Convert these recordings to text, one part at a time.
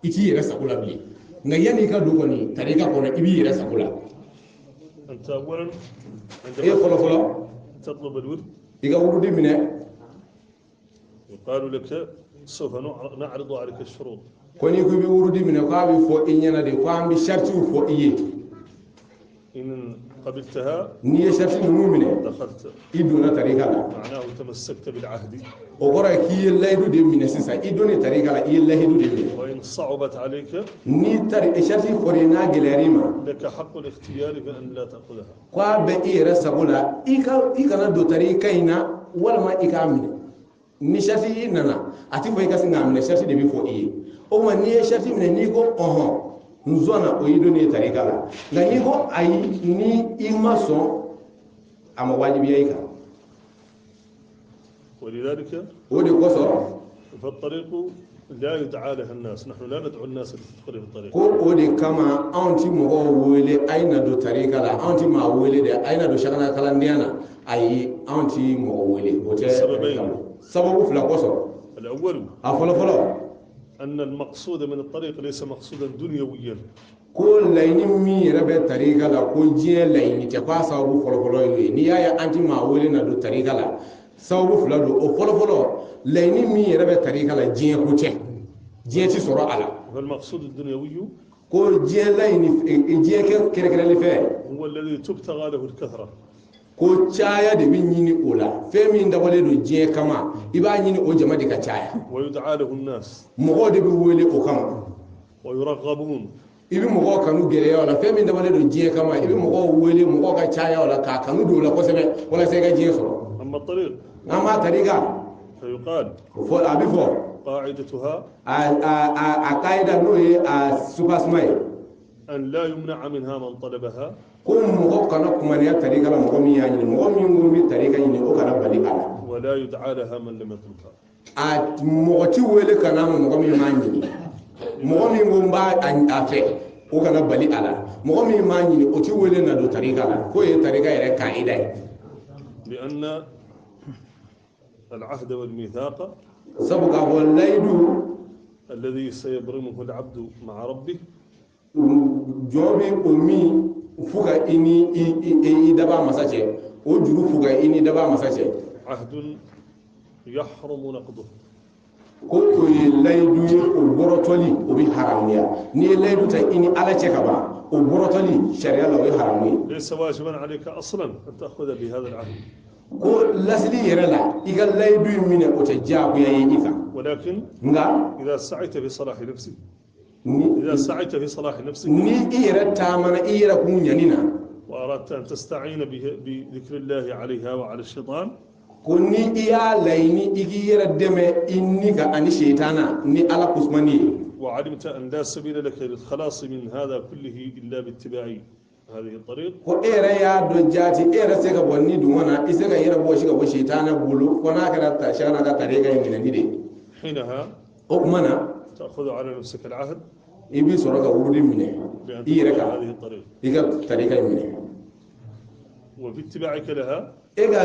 I t'i yɛrɛ sago la bilen. Nka yanni i ka don kɔni tarika kɔnɔ, i b'i yɛrɛ sago la. أنت أولا E عندما fɔlɔ fɔlɔ تطلب الورد، i ka wurudi minɛ، يقال لك سوف نعرض عليك الشروط. Ko n'i ko i bɛ wurudi minɛ, k'a bɛ fɔ i ɲɛna de ko an bɛ saritiw fɔ i ye. إن قبلتها N'i ye sariti ninnu minɛ، دخلت. i donna tarika la. معناه تمسكت بالعهد. O kɔrɔ ye k'i ye layidu de minɛ sisan. I donnen tarika la, i ye layidu de minɛ. وإن صعبت عليك، Ni tari sariti fɔra i ye, n'a gɛlɛyar'i ma، لك حق الاختيار بأن لا تأخذها. K'a bɛ i yɛrɛ sago la, i ka i kana don tarika in na walima i k'a minɛ. Ni sariti i nana, a ti fɔ i ka sin k'a minɛ, sariti de bɛ fɔ i ye. O tuma, n'i ye sariti minɛ, n'i ko ɔhɔn, n sɔnna, o y'i donnen ye tarika la. Nka n'i ko ayi, ni i ma sɔn, a ma wajibiya i kan. ولذلك O de kosɔn، فالطريق لا يدعى لها الناس، نحن لا ندعو الناس للدخول في الطريق. Ko o de kama anw ti mɔgɔw wele a ye na don tarika la. Anw ti maa wele dɛ a ye na don sakana kalandenya na. Ayi, anw ti mɔgɔ wele, o tɛ سببين. tarika la. Sababu fila kosɔn. الأول، A fɔlɔ fɔlɔ، أن المقصود من الطريق ليس مقصودا دنيويا. Ko laɲini min yɛrɛ bɛ tarika la, ko diɲɛ laɲini tɛ. Ko a sababu fɔlɔfɔlɔ ye o ye. N'i y'a ye an ti maa wele na don tarika la, sababu fila don. O fɔlɔfɔlɔ, laɲini min yɛrɛ bɛ tarika la, diɲɛ ko tɛ, diɲɛ ti sɔrɔ a la. فالمقصود الدنيوي Ko diɲɛ laɲini, diɲɛ kɛ kɛrɛnkɛrɛnli fɛ، هو الذي تبتغى له الكثرة. Ko caya de bɛ ɲini o la. Fɛn min dabɔlen don diɲɛ kama, i b'a ɲini o jama de ka caya. ويدعى له الناس. Mɔgɔw de bɛ wele o kama. ويرغبون. I bɛ mɔgɔw kanu gɛlɛya o la. Fɛn min dabɔlen don diɲɛ kama, i bɛ mɔgɔw wele, mɔgɔw ka caya o la, k'a kanu don o la kosɛbɛ walasa i ka diɲɛ sɔrɔ. أما الطريق، An b'a tarika، فيقال o fɔ, a bɛ fɔ، قاعدتها a kayida, n'o ye a soubassement ye، أن لا يمنع منها من طلبها. Ko mɔgɔ kana kumaniya tarika la mɔgɔ min y'a ɲini. Mɔgɔ min ko bɛ tarika ɲini, o kana bali a la. ولا يدعى لها من لم يطلبها. A mɔgɔ ti wele ka n'a ma mɔgɔ min m'a ɲini. Mɔgɔ min ko n b'a a fɛ, o kana bali a la. Mɔgɔ min m'a ɲini, o ti wele na don tarika la. K'o ye tarika yɛrɛ kayida ye. لأن العهد والميثاق Sabu k'a fɔ layidu الذي سيبرمه العبد مع ربه jɔn bɛ o min fo ka i ni i daba masa cɛ, o juru fo ka i ni daba masa cɛ، عهد يحرم نقضه. Ko o ye layidu ye, o bɔrɔtɔli, o bɛ haramuya. N'i ye layidu ta i ni Ala cɛ ka ban, o bɔrɔtɔli sariya la, o ye haramu ye. ليس واجبا عليك أصلا أن تأخذ بهذا العهد. Ko lasili yɛrɛ la, i ka layidu in minɛ, o tɛ diyagoya ye i kan. ولكن Nka إذا سعيت في صلاح نفسك، ni إذا سعيت في صلاح نفسك ni i yɛrɛ taamana i yɛrɛ kun ɲani na، وأردت أن تستعين به بذكر الله عليها وعلى الشيطان، ko ni i y'a laɲini i k'i yɛrɛ dɛmɛ i ni ka ani seetana ni Ala kusumani ye، وعلمت أن لا سبيل لك للخلاص من هذا كله إلا باتباع هذه الطريق، ko e yɛrɛ y'a dɔn jaati e yɛrɛ se ka bɔ ni dungɔ na, i se ka yɛrɛ bɔsi ka bɔ seetana bolo, fo n'a kɛra ta sɛgɛnna ka tarika in minɛni de ye. حينها O tuma na، تأخذ على نفسك العهد i bɛ sɔrɔ ka wurudi minɛ بأن i yɛrɛ تتبع kan هذه الطريق. i ka tarika in minɛ. وفي اتباعك لها E ka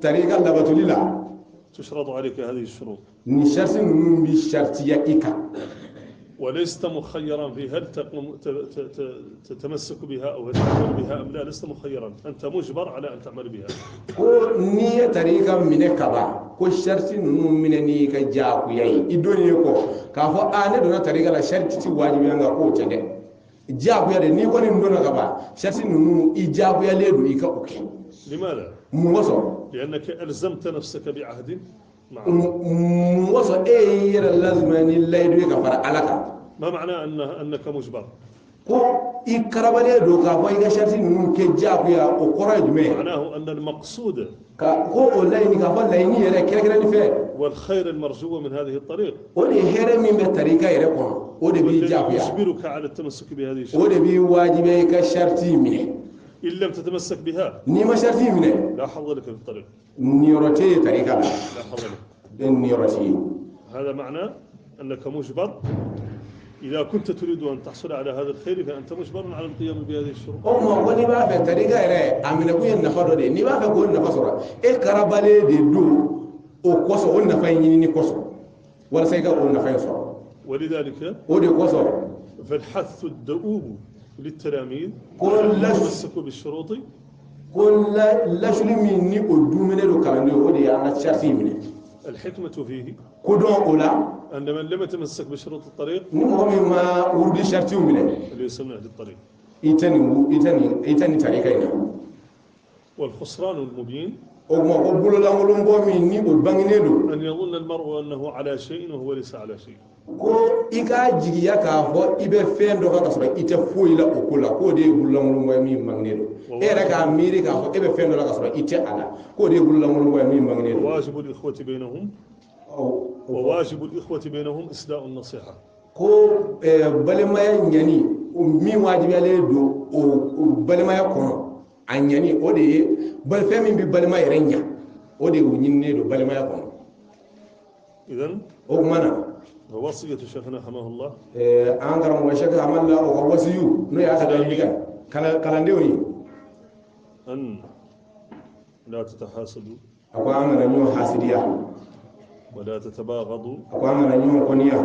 tarika labatoli la، تشرط عليك هذه الشروط. Nin sariti ninnu bɛ saritiya i kan. ولست مخيرا في هل تقوم تتمسك بها أو هل تعمل بها أم لا. لست مخيرا، أنت مجبر على أن تعمل بها. Ko n'i ye tarika minɛ kaban, ko sariti ninnu minɛ n'i ka diyagoya ye. I donnen kɔ k'a fɔ a ne donna tarika la, sariti ti wajibiya n kan, k'o tɛ dɛ, diyagoya de. N'i kɔni donna kaban, sariti ninnu, i diyagoyalen don i ka o kɛ. لماذا؟ Mun kosɔn? لأنك ألزمت نفسك بعهد مع Mun kosɔn? E y'i yɛrɛ lazima ni layidu ye ka fara Ala kan. ما معنى أنك مجبر؟ Ko i karabalen don k'a fɔ i ka sariti ninnu kɛ diyagoya, o kɔrɔ ye jumɛn ye? معناه أن المقصود Ka ko o laɲini, k'a fɔ laɲini yɛrɛ kɛrɛnkɛrɛnni fɛ، والخير المرجو من هذه الطريق o de ye hɛrɛ min bɛ tarika yɛrɛ kɔnɔ, o de b'i والذي diyagoya، يجبرك على التمسك بهذه o الشروط. de b'i wajibiya i ka sariti minɛ. إن لم تتمسك بها، N'i ma sariti minɛ، لا حظ لك في الطريق. niyɔrɔ tɛ ye tarika la. لا حظ لك. Niyɔrɔ tɛ ye. هذا معنى أنك مجبر. إذا كنت تريد أن تحصل على هذا الخير فأنت مجبر على القيام بهذه الشروط. O tuma, ko n'i b'a fɛ tarika yɛrɛ a minɛkun ye nafa dɔ de ye, n'i b'a fɛ k'o nafa sɔrɔ, e karabalen de don o kosɔn, o nafa in ɲinini kosɔn, walasa i ka o nafa in sɔrɔ. ولذلك O de kosɔn فالحث الدؤوب للتلاميذ ko أن las يتمسكوا بالشروط ko lasuli min ni o duminen don kalandenw, o de y'an ka sariti in minɛ. الحكمة فيه Kodɔn o la أن من لم يتمسك بشروط الطريق ni mɔgɔ min ma wurudi saritiw minɛ, ليس من أهل الطريق. i tɛ nin tarika in na. والخسران المبين O tuma ko bololankolon bɔ min ni o bangenen don أن يظن المرء أنه على شيء وهو ليس على شيء. ko i k'a jigiya k'a fɔ i bɛ fɛn dɔ kan ka sɔrɔ i tɛ foyi la o ko la, k'o de ye bololankolon bɔ ye min bangenen don. E yɛrɛ k'a miiri k'a fɔ e bɛ fɛn dɔ la ka sɔrɔ i tɛ a la, k'o de ye bololankolon bɔ ye min bangenen don. وواجب الإخوة بينهم وواجب الإخوة بينهم إسداء النصيحة. Ko balimaya ɲani o min wajibiyalen don o balimaya kɔnɔ, a ɲani o de ye fɛn min bɛ balima yɛrɛ ɲa, o de ɲininen don balimaya kɔnɔ. إذن O tuma na وصية شيخنا حماه الله an karamɔgɔ Sɛki Hamala o ka wasiyu, n'o y'a ka ladilikan kalandenw ye أن لا تتحاسدوا a ko an kana ɲɔgɔn hasidiya ولا تتباغضوا a ko an kana ɲɔgɔn kɔniya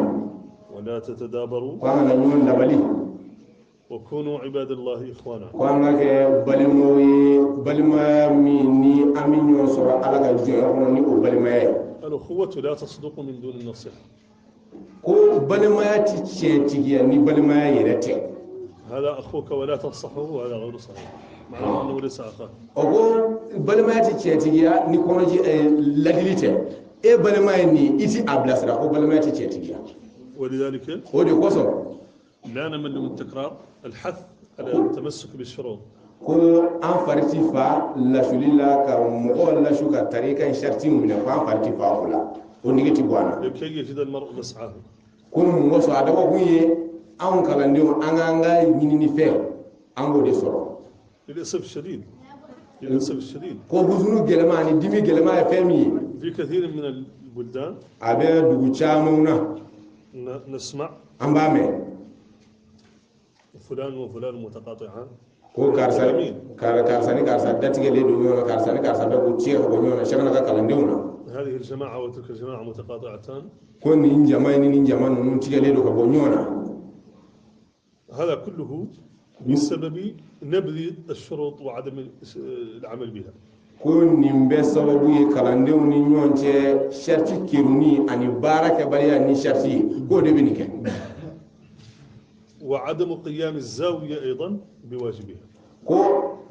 ولا تتدابروا ko an kana ɲɔgɔn dabali وكونوا عباد الله إخوانا. ko an ka kɛ balimaw ye, balimaya min ni an bɛ ɲɔgɔn sɔrɔ Ala ka jɔnya kɔnɔ ni o balimaya ye. الأخوة لا تصدق من دون النصيحة. Ko balimaya ti tiɲɛtigiya ni balimaya yɛrɛ tɛ. هذا أخوك ولا تنصحه وهذا غير صحيح، معناه أنه ليس أخاك. O ko balimaya ti tiɲɛtigiya ni kɔnɔji ladili tɛ. E balima ye nin, i ti a bilasira, ko balimaya ti tiɲɛtigiya. ولذلك O de kosɔn لا نمل من التكرار الحث على التمسك بالشروط. Ko an fari ti fa lasuli la ka mɔgɔw lasu ka tarika in sariti minɛ, ko an fari ti fa o la, o nege ti bɔ an na. لكي يجد المرء مسعاه. Ko mun kosɔn? A dabɔ kun ye anw kalandenw an k'an ka ɲininifɛn, an k'o de sɔrɔ. للأسف الشديد، للأسف الشديد، Ko husunu gɛlɛma ani dimi gɛlɛma ye fɛn min ye في كثير من البلدان a bɛ dugu camanw na نسمع an b'a mɛn فلان وفلان متقاطعان. Ko karisa karisa ni karisa datigɛlen don ɲɔgɔn na, karisa ni karisa bɛ k'u tigɛ ka bɔ ɲɔgɔn na sɛgɛnna ka kalandenw na. هذه الجماعة وتلك الجماعة متقاطعتان. Ko nin jama in ni nin jama ninnu tigɛlen don ka bɔ ɲɔgɔn na. هذا كله بسبب نبذ الشروط وعدم العمل بها. Ko nin bɛɛ sababu ye kalandenw ni ɲɔgɔn cɛ sariti keruni ani baara kɛbaliya ni sariti ye, k'o de bɛ nin kɛ. وعدم قيام الزاوية أيضا بواجبها. Ko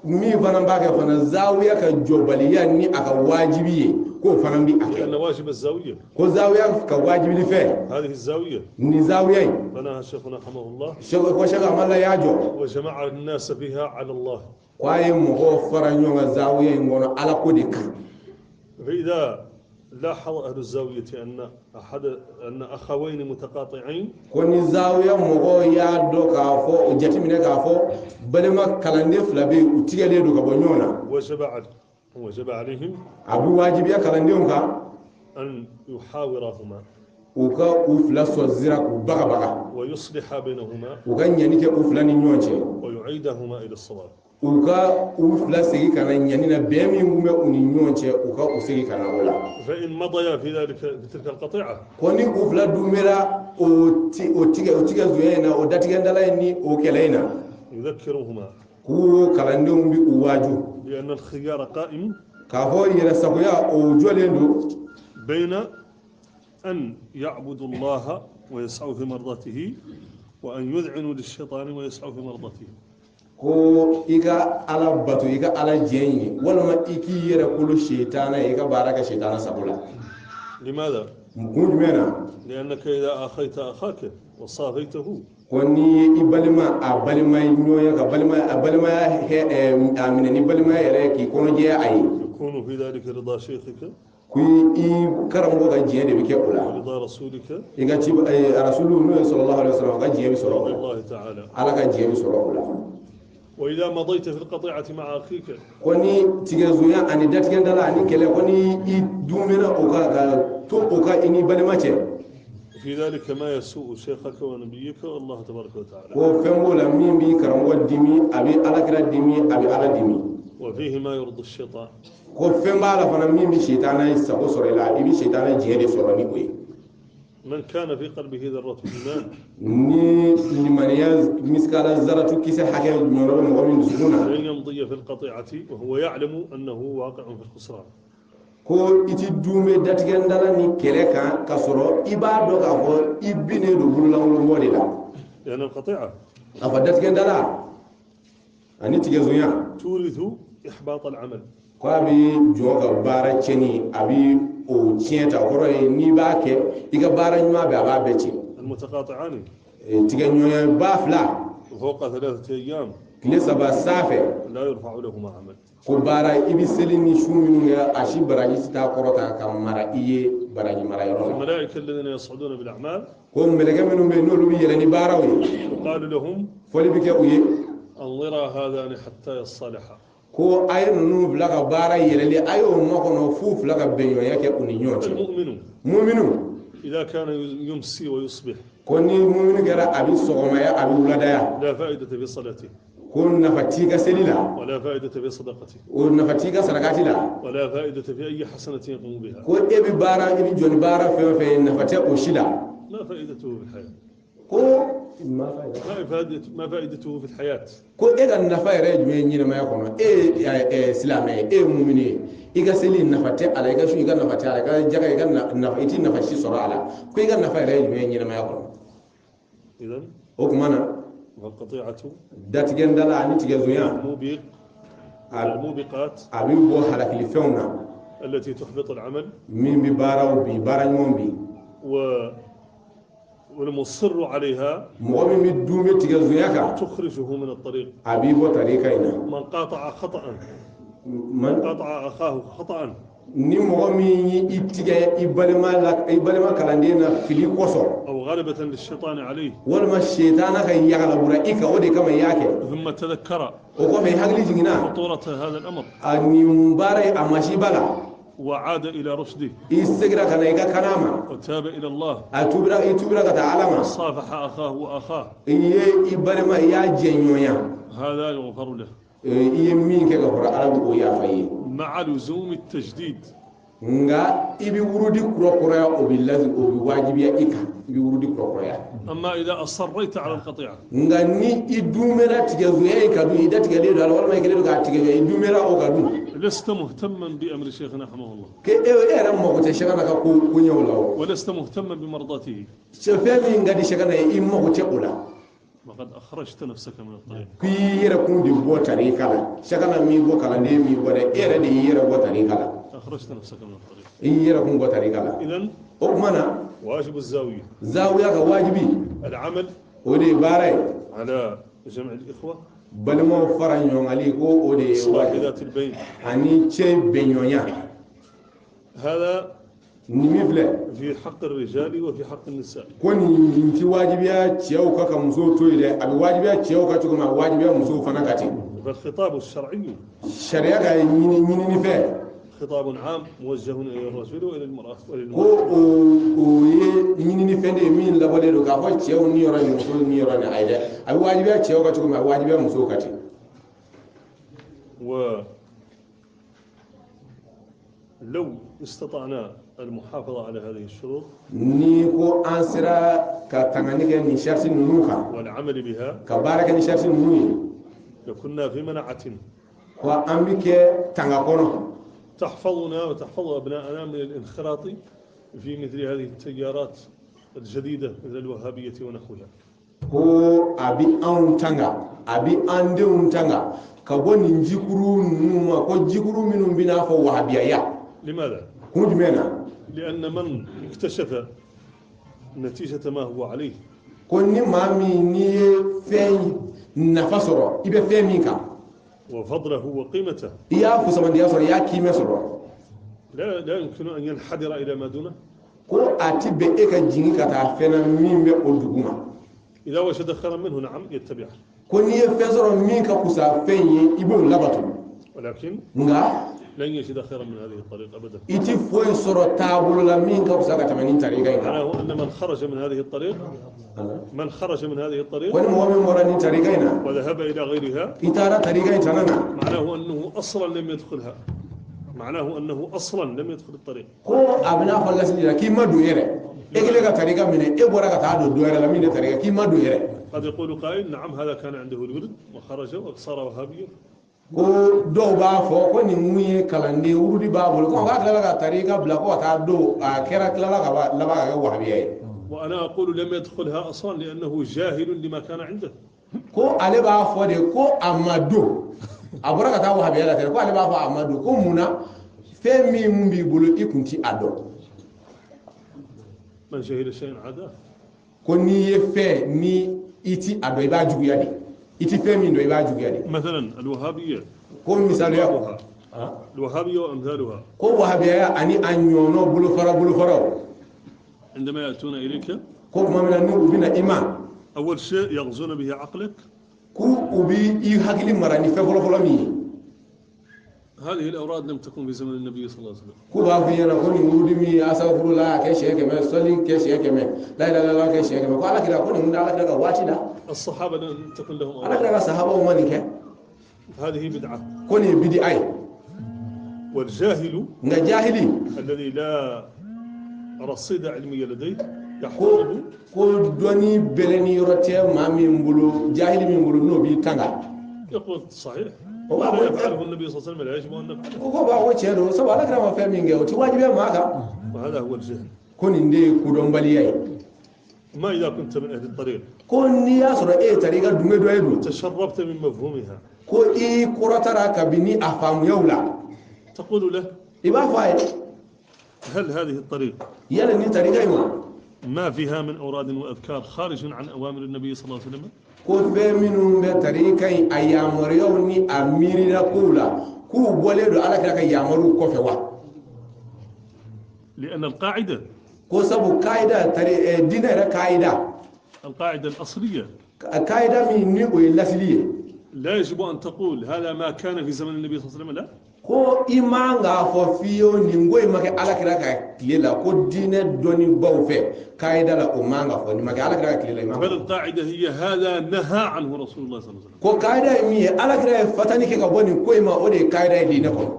min fana b'a kɛ fana, zawiya ka jɔbaliya ni a ka wajibi ye, k'o fana bi a kɛ. لأن واجب الزاوية Ko zawiya ka wajibili fɛ هذه الزاوية nin zawiya in بناها شيخنا حماه الله ko Sɛki Amala y'a jɔ وجمع الناس فيها على الله. ko a ye mɔgɔw fara ɲɔgɔn kan zawiya in kɔnɔ Ala ko de kan. فإذا لاحظ أهل الزاوية أن أحد أن أخوين متقاطعين Ko ni zawiya mɔgɔw y'a dɔn k'a fɔ o jateminɛ k'a fɔ balima kalanden fila bɛ yen, u tigɛlen don ka bɔ ɲɔgɔn na, وجب عليهم a bɛ wajibiya kalandenw kan أن يحاورهما u ka u fila sɔn zira k'u bagabaga ويصلح بينهما u ka ɲani kɛ u fila ni ɲɔgɔn cɛ ويعيدهما إلى الصواب. u ka u fila segin ka na ɲani na, bɛn min tun bɛ u ni ɲɔgɔn cɛ, u ka u segin ka na o la. فإن مضيا في ذلك في تلك القطيعة Ko ni u fila dunbɛra o ti o tigɛ o tigɛ zonya in na, o datigɛndala in ni o kɛlɛ in na, يذكرهما k'u kalandenw bi u waaju لأن الخيار قائم k'a fɔ yɛrɛ sagoya o jɔlen don بين أن يعبدوا الله ويسعوا في مرضاته وأن يذعنوا للشيطان ويسعوا في مرضاته. Ko i ka Ala bato, i ka Ala jɛ ɲini, walima i k'i yɛrɛ kolo setana ye, i ka baara kɛ setana sago la. لماذا؟ Kun jumɛn na? لأنك إذا آخيت أخاك وصافيته Ko n'i ye i balima a balima ɲɔgɔnya ka balima a balimaya hɛ ɛ a minɛ ni balimaya yɛrɛ ye k'i kɔnɔjɛya a ye, يكون في ذلك رضا شيخك ko i karamɔgɔ ka diɲɛ de bɛ kɛ o la, ورضا رسولك i ka ci rasulu n'o ye sallallahu alaihi wasallam, a ka diɲɛ bɛ sɔrɔ o ورضا la, الله تعالى. Ala ka diɲɛ bɛ sɔrɔ o la. وإذا مضيت في القطيعة مع أخيك Ko ni tigɛzonya ani datigɛndala ani kɛlɛ, ko ni i dunmɛna o kan ka to o kan i ni balima cɛ, في ذلك ما يسوء شيخك ونبيك والله تبارك وتعالى. Ko fɛn b'o la min b'i karamɔgɔ dimi, a bɛ alakira dimi, a bɛ Ala dimi. وفيه ما يرضي الشيطان. Ko fɛn b'a la fana min bɛ setana sago sɔrɔ i la, i bɛ setana diɲɛ de sɔrɔ ni o ye. من كان في قلبه ذرة إيمان ni limaniya misikala zaratu kisɛ hakɛ ɲɔrɔ bɛ mɔgɔ min dusukun na لن يمضي في القطيعة وهو يعلم أنه واقع في الخسران ko i ti dunbe datigɛndala ni kɛlɛ kan k'a sɔrɔ i b'a dɔn k'a fɔ i binnen don bololankolonbɔ de la لأن القطيعة a fɔ datigɛndala ani tigɛzonya تورث إحباط العمل ko a bɛ jɔ ka baara tiɲɛni a bɛ o tiɲɛ ta o kɔrɔ ye n'i b'a kɛ i ka baara ɲuman bɛɛ a b'a bɛɛ tiɲɛ المتقاطعان tigɛɲɔgɔnya ba fila فوق 3 أيام tile 3 sanfɛ لا يرفع لهما عمل ko baara i bɛ seli ni su minnu kɛ a si baraji tɛ taa kɔrɔta ka mara i ye baraji mara yɔrɔ la الملائكة الذين يصعدون بالأعمال ko mɛlɛkɛ minnu bɛ yen n'olu bɛ yɛlɛ ni baaraw ye يقال لهم fɔli bɛ kɛ u ye انظرا هذان حتى يصطلحا ko a ye ninnu bila ka baara yɛlɛli a y'o makɔnɔ f'u fila ka bɛnɲɔgɔnya kɛ u ni ɲɔgɔn cɛ المؤمن muminu إذا كان يمسي ويصبح ko ni muminu kɛra a bɛ sɔgɔmaya a bɛ wuladaya لا فائدة في صلاته ko nafa t'i ka seli la ولا فائدة في صدقته o nafa t'i ka sarakati la ولا فائدة في أي حسنة يقوم بها ko e bɛ baara i bɛ jɔ ni baara fɛn o fɛn ye nafa tɛ o si la ما فائدته في الحياة ko ما فائدته في الحياة ko e ka nafa yɛrɛ ye jumɛn ye ɲɛnamaya kɔnɔ e ye silamɛ ye e ye mumini ye i ka seli nafa tɛ a la i ka sun i ka nafa tɛ a la i ka jaga i ka nafa i ti nafa si sɔrɔ a la ko i ka nafa yɛrɛ ye jumɛn ye ɲɛnamaya kɔnɔ إذن o tuma na فالقطيعة datigɛndala ani tigɛzonya موبق الموبقات a bɛ bɔ halakilifɛnw na التي تحبط العمل min bɛ baaraw bi baara ɲuman bi والمصر عليها mɔgɔ min bɛ dun bɛ tigɛzonya kan تخرجه من الطريق a b'i bɔ tarika in na من قاطع خطأ man قاطع أخاه خطأ ni mɔgɔ min ye i tigɛ i balima la i balima kalanden na fili kosɔn أو غلبة للشيطان عليه walima setana ka yagalabura i kan o de kama i y'a kɛ ثم تذكر o kɔfɛ i hakili jiginna خطورة هذا الأمر a nin baara in a masiba la وعاد إلى رشده i seginna ka na i ka kana ma وتاب إلى الله a tubira i tubira ka taa ala ma صافح أخاه وأخاه i ye i balima i y'a jɛɲɔgɔnya هذا يغفر له i ye min kɛ ka kɔrɔ ala bɛ o yafa i ye مع لزوم التجديد nka i bɛ wurudi kurakuraya o bɛ lazi o bɛ wajibiya i kan i bɛ wurudi kurakuraya أما إذا أصريت على القطيعة nka ni i dunmɛra tigɛzonya in ka dun i datigɛlen don a la walima i kɛlen don k'a tigɛ i dunmɛra o ka dun لست مهتما بأمر شيخنا رحمه الله k'e e yɛrɛ mago tɛ sɛgana ka ko koɲɛw la o ولست مهتما بمرضاته fɛn min ka di sɛgana ye i mago tɛ o la وقد أخرجت نفسك من الطريق k'i yɛrɛ kun de bɔ tarika la sɛgana min bɔ kalanden min bɔ dɛ e yɛrɛ de y'i yɛrɛ bɔ tarika la أخرجت نفسك من الطريق i y'i yɛrɛ kun bɔ tarika la إذن o tuma na واجب الزاوية zawiya ka wajibi العمل o de ye baara ye على جمع الإخوة balimaw fara ɲɔgɔn ko o de ye إصلاح wajibi ذات البين ani cɛ bɛnɲɔgɔnya هذا nin min filɛ في حق الرجال وفي حق النساء ko nin ti wajibiya cɛw ka ka musow to yen dɛ a bɛ wajibiya cɛw ka cogo min a bɛ wajibiya musow fana ka ten فالخطاب الشرعي sariya ka ɲini ɲinini fɛ خطاب عام موجه إلى الرجل وإلى المرأة ko وللمرأة o ye ɲinini fɛn de ye min labɔlen don k'a fɔ cɛw ni yɔrɔ ni musow ni yɔrɔ ni ayi dɛ a bɛ wajibiya cɛw ka cogo min a bɛ wajibiya musow ka ten ولو استطعنا المحافظة على هذه الشروط ni ko an sera ka tangani kɛ nin sariti ninnu kan والعمل بها ka baara kɛ ni sariti ninnu ye لكنا في منعة ko an bɛ kɛ tanga kɔnɔ تحفظنا وتحفظ أبناءنا من الانخراط في مثل هذه التيارات الجديدة مثل الوهابية ونحوها ko a bɛ anw tanga a bɛ an denw tanga ka bɔ nin jikuru ninnu ma ko jikuru minnu bɛ n'a fɔ wahabiyaya لماذا؟ kun jumɛn na لأن من اكتشف نتيجة ما هو عليه ko ni maa min n'i ye fɛn nafa sɔrɔ i bɛ fɛn min kan وفضله وقيمته i y'a fusamandiya sɔrɔ i y'a kiimɛ sɔrɔ لا يمكن أن ينحدر إلى ما دونه ko a ti bɛn e ka jigin ka taa fɛn na min bɛ o dugu ma إذا وجد خيرا منه نعم يتبعه ko n'i ye fɛn sɔrɔ min ka fusa fɛn ye i b'o labato ولكن nka لن يجد خيرا من هذه الطريق أبدا i ti foyi sɔrɔ taabolo la min ka fusa ka tɛmɛ nin tarika in kan معناه أن من خرج من هذه الطريق من خرج من هذه الطريق ko ni mɔgɔ min bɔra nin tarika in na وذهب إلى غيرها i taara tarika in tana na معناه أنه أصلا لم يدخلها معناه أنه أصلا لم يدخل الطريق ko a bɛna fɔ lasili la k'i ma don yɛrɛ E kɛlen ka tarika minɛ, e bɔra ka taa don dɔ wɛrɛ la min tɛ tarika, k'i ma don yɛrɛ. قد يقول قائل نعم هذا كان عنده الورد وخرج وصار وهابيا. Ko dɔw b'a fɔ ko nin mun ye kalanden, wurudi b'a bolo, ko k'a tilala ka tarika bila ko ka taa don, a kɛra tilala ka laban ka kɛ wahabiya ye. وأنا أقول لم يدخلها أصلا لأنه جاهل لما كان عنده. Ko ale b'a fɔ de ko a ma don, a bɔra ka taa wahabiya la ten, ko ale b'a fɔ a ma don, ko mun na, fɛn min b'i bolo i kun ti a dɔn. من جهل شيئا عاداه. Ko n'i ye fɛn ni i ti a dɔn, i b'a juguya de, i ti fɛn min dɔn, i b'a juguya de. مثلا الوهابية. Ko misaliya, الوهابية وأمثالها. Ko wahabiyaya ani a ɲɔnɔ bolofara bolofaraw. عندما يأتون إليك، Ko tuma min na ni u bɛna i ma، أول شيء يغزون به عقلك k'u u bi i hakili mara ni fɛn fɔlɔfɔlɔ min ye، هذه الأوراد لم تكن في زمن النبي صلى الله عليه وسلم. K'u b'a fɔ i ɲɛna ko nin wurudi min, asafurula kɛ siɲɛ 100, sɔli kɛ siɲɛ 100, la ilaha illallah kɛ siɲɛ 100, ko ala kira ko nin ala kira ka waati la. الصحابة لم تكن لهم Ala أوراد. kira ka sahabaw ma nin kɛ. هذه بدعة. Ko nin ye bidi'a ye. والجاهل Nka jahili الذي لا رصيد علمي لديه ko يحفظه ko dɔnni bɛlɛni yɔrɔ tɛ maa min bolo, jahili min bolo n'o b'i tanga، يقول صحيح، هو ما أقول- يفعله النبي صلى الله عليه وسلم لا يجب أن نفعله. ko b'a ko tiɲɛ don, sabu ala kira ma fɛn min kɛ, o ti wajibiya maa kan. وهذا هو الجهل. Ko nin de ye kodɔnbaliya ye. ما إذا كنت من أهل الطريق، Ko n'i y'a sɔrɔ e ye tarika dunge dɔ ye dun، تشربت من مفهومها، ko i kɔrɔtara kabini a faamuyaw la، تقول له i b'a fɔ a ye، هل هذه الطريق yala nin tarika in wa، ما فيها من أوراد وأذكار خارج عن أوامر النبي صلى الله عليه وسلم؟ Ko fɛn minnu bɛ tarika in a yamaruyaw ni a miirina kow la, k'u bɔlen don ala kira ka yamaruw kɔfɛ wa? لأن القاعدة Ko sabu kayida tari diinɛ yɛrɛ kayida، القاعدة الأصلية kayida min ni o ye lasili ye، لا يجب أن تقول هذا ما كان في زمن النبي صلى الله عليه وسلم، لا. Ko i man k'a fɔ fiyewu nin ko in ma kɛ ala kira ka tile la. Ko diinɛ dɔnnibaw fɛ kayida la, o man ka fɔ nin ma kɛ ala kira ka tile la, i man بل k'a fɔ. القاعدة هي هذا نهى عنه رسول الله صلى الله عليه وسلم. Ko kayida ye min ye, ala kira ye fatani kɛ ka bɔ nin ko in ma, o de ye kayida ye diinɛ kɔnɔ.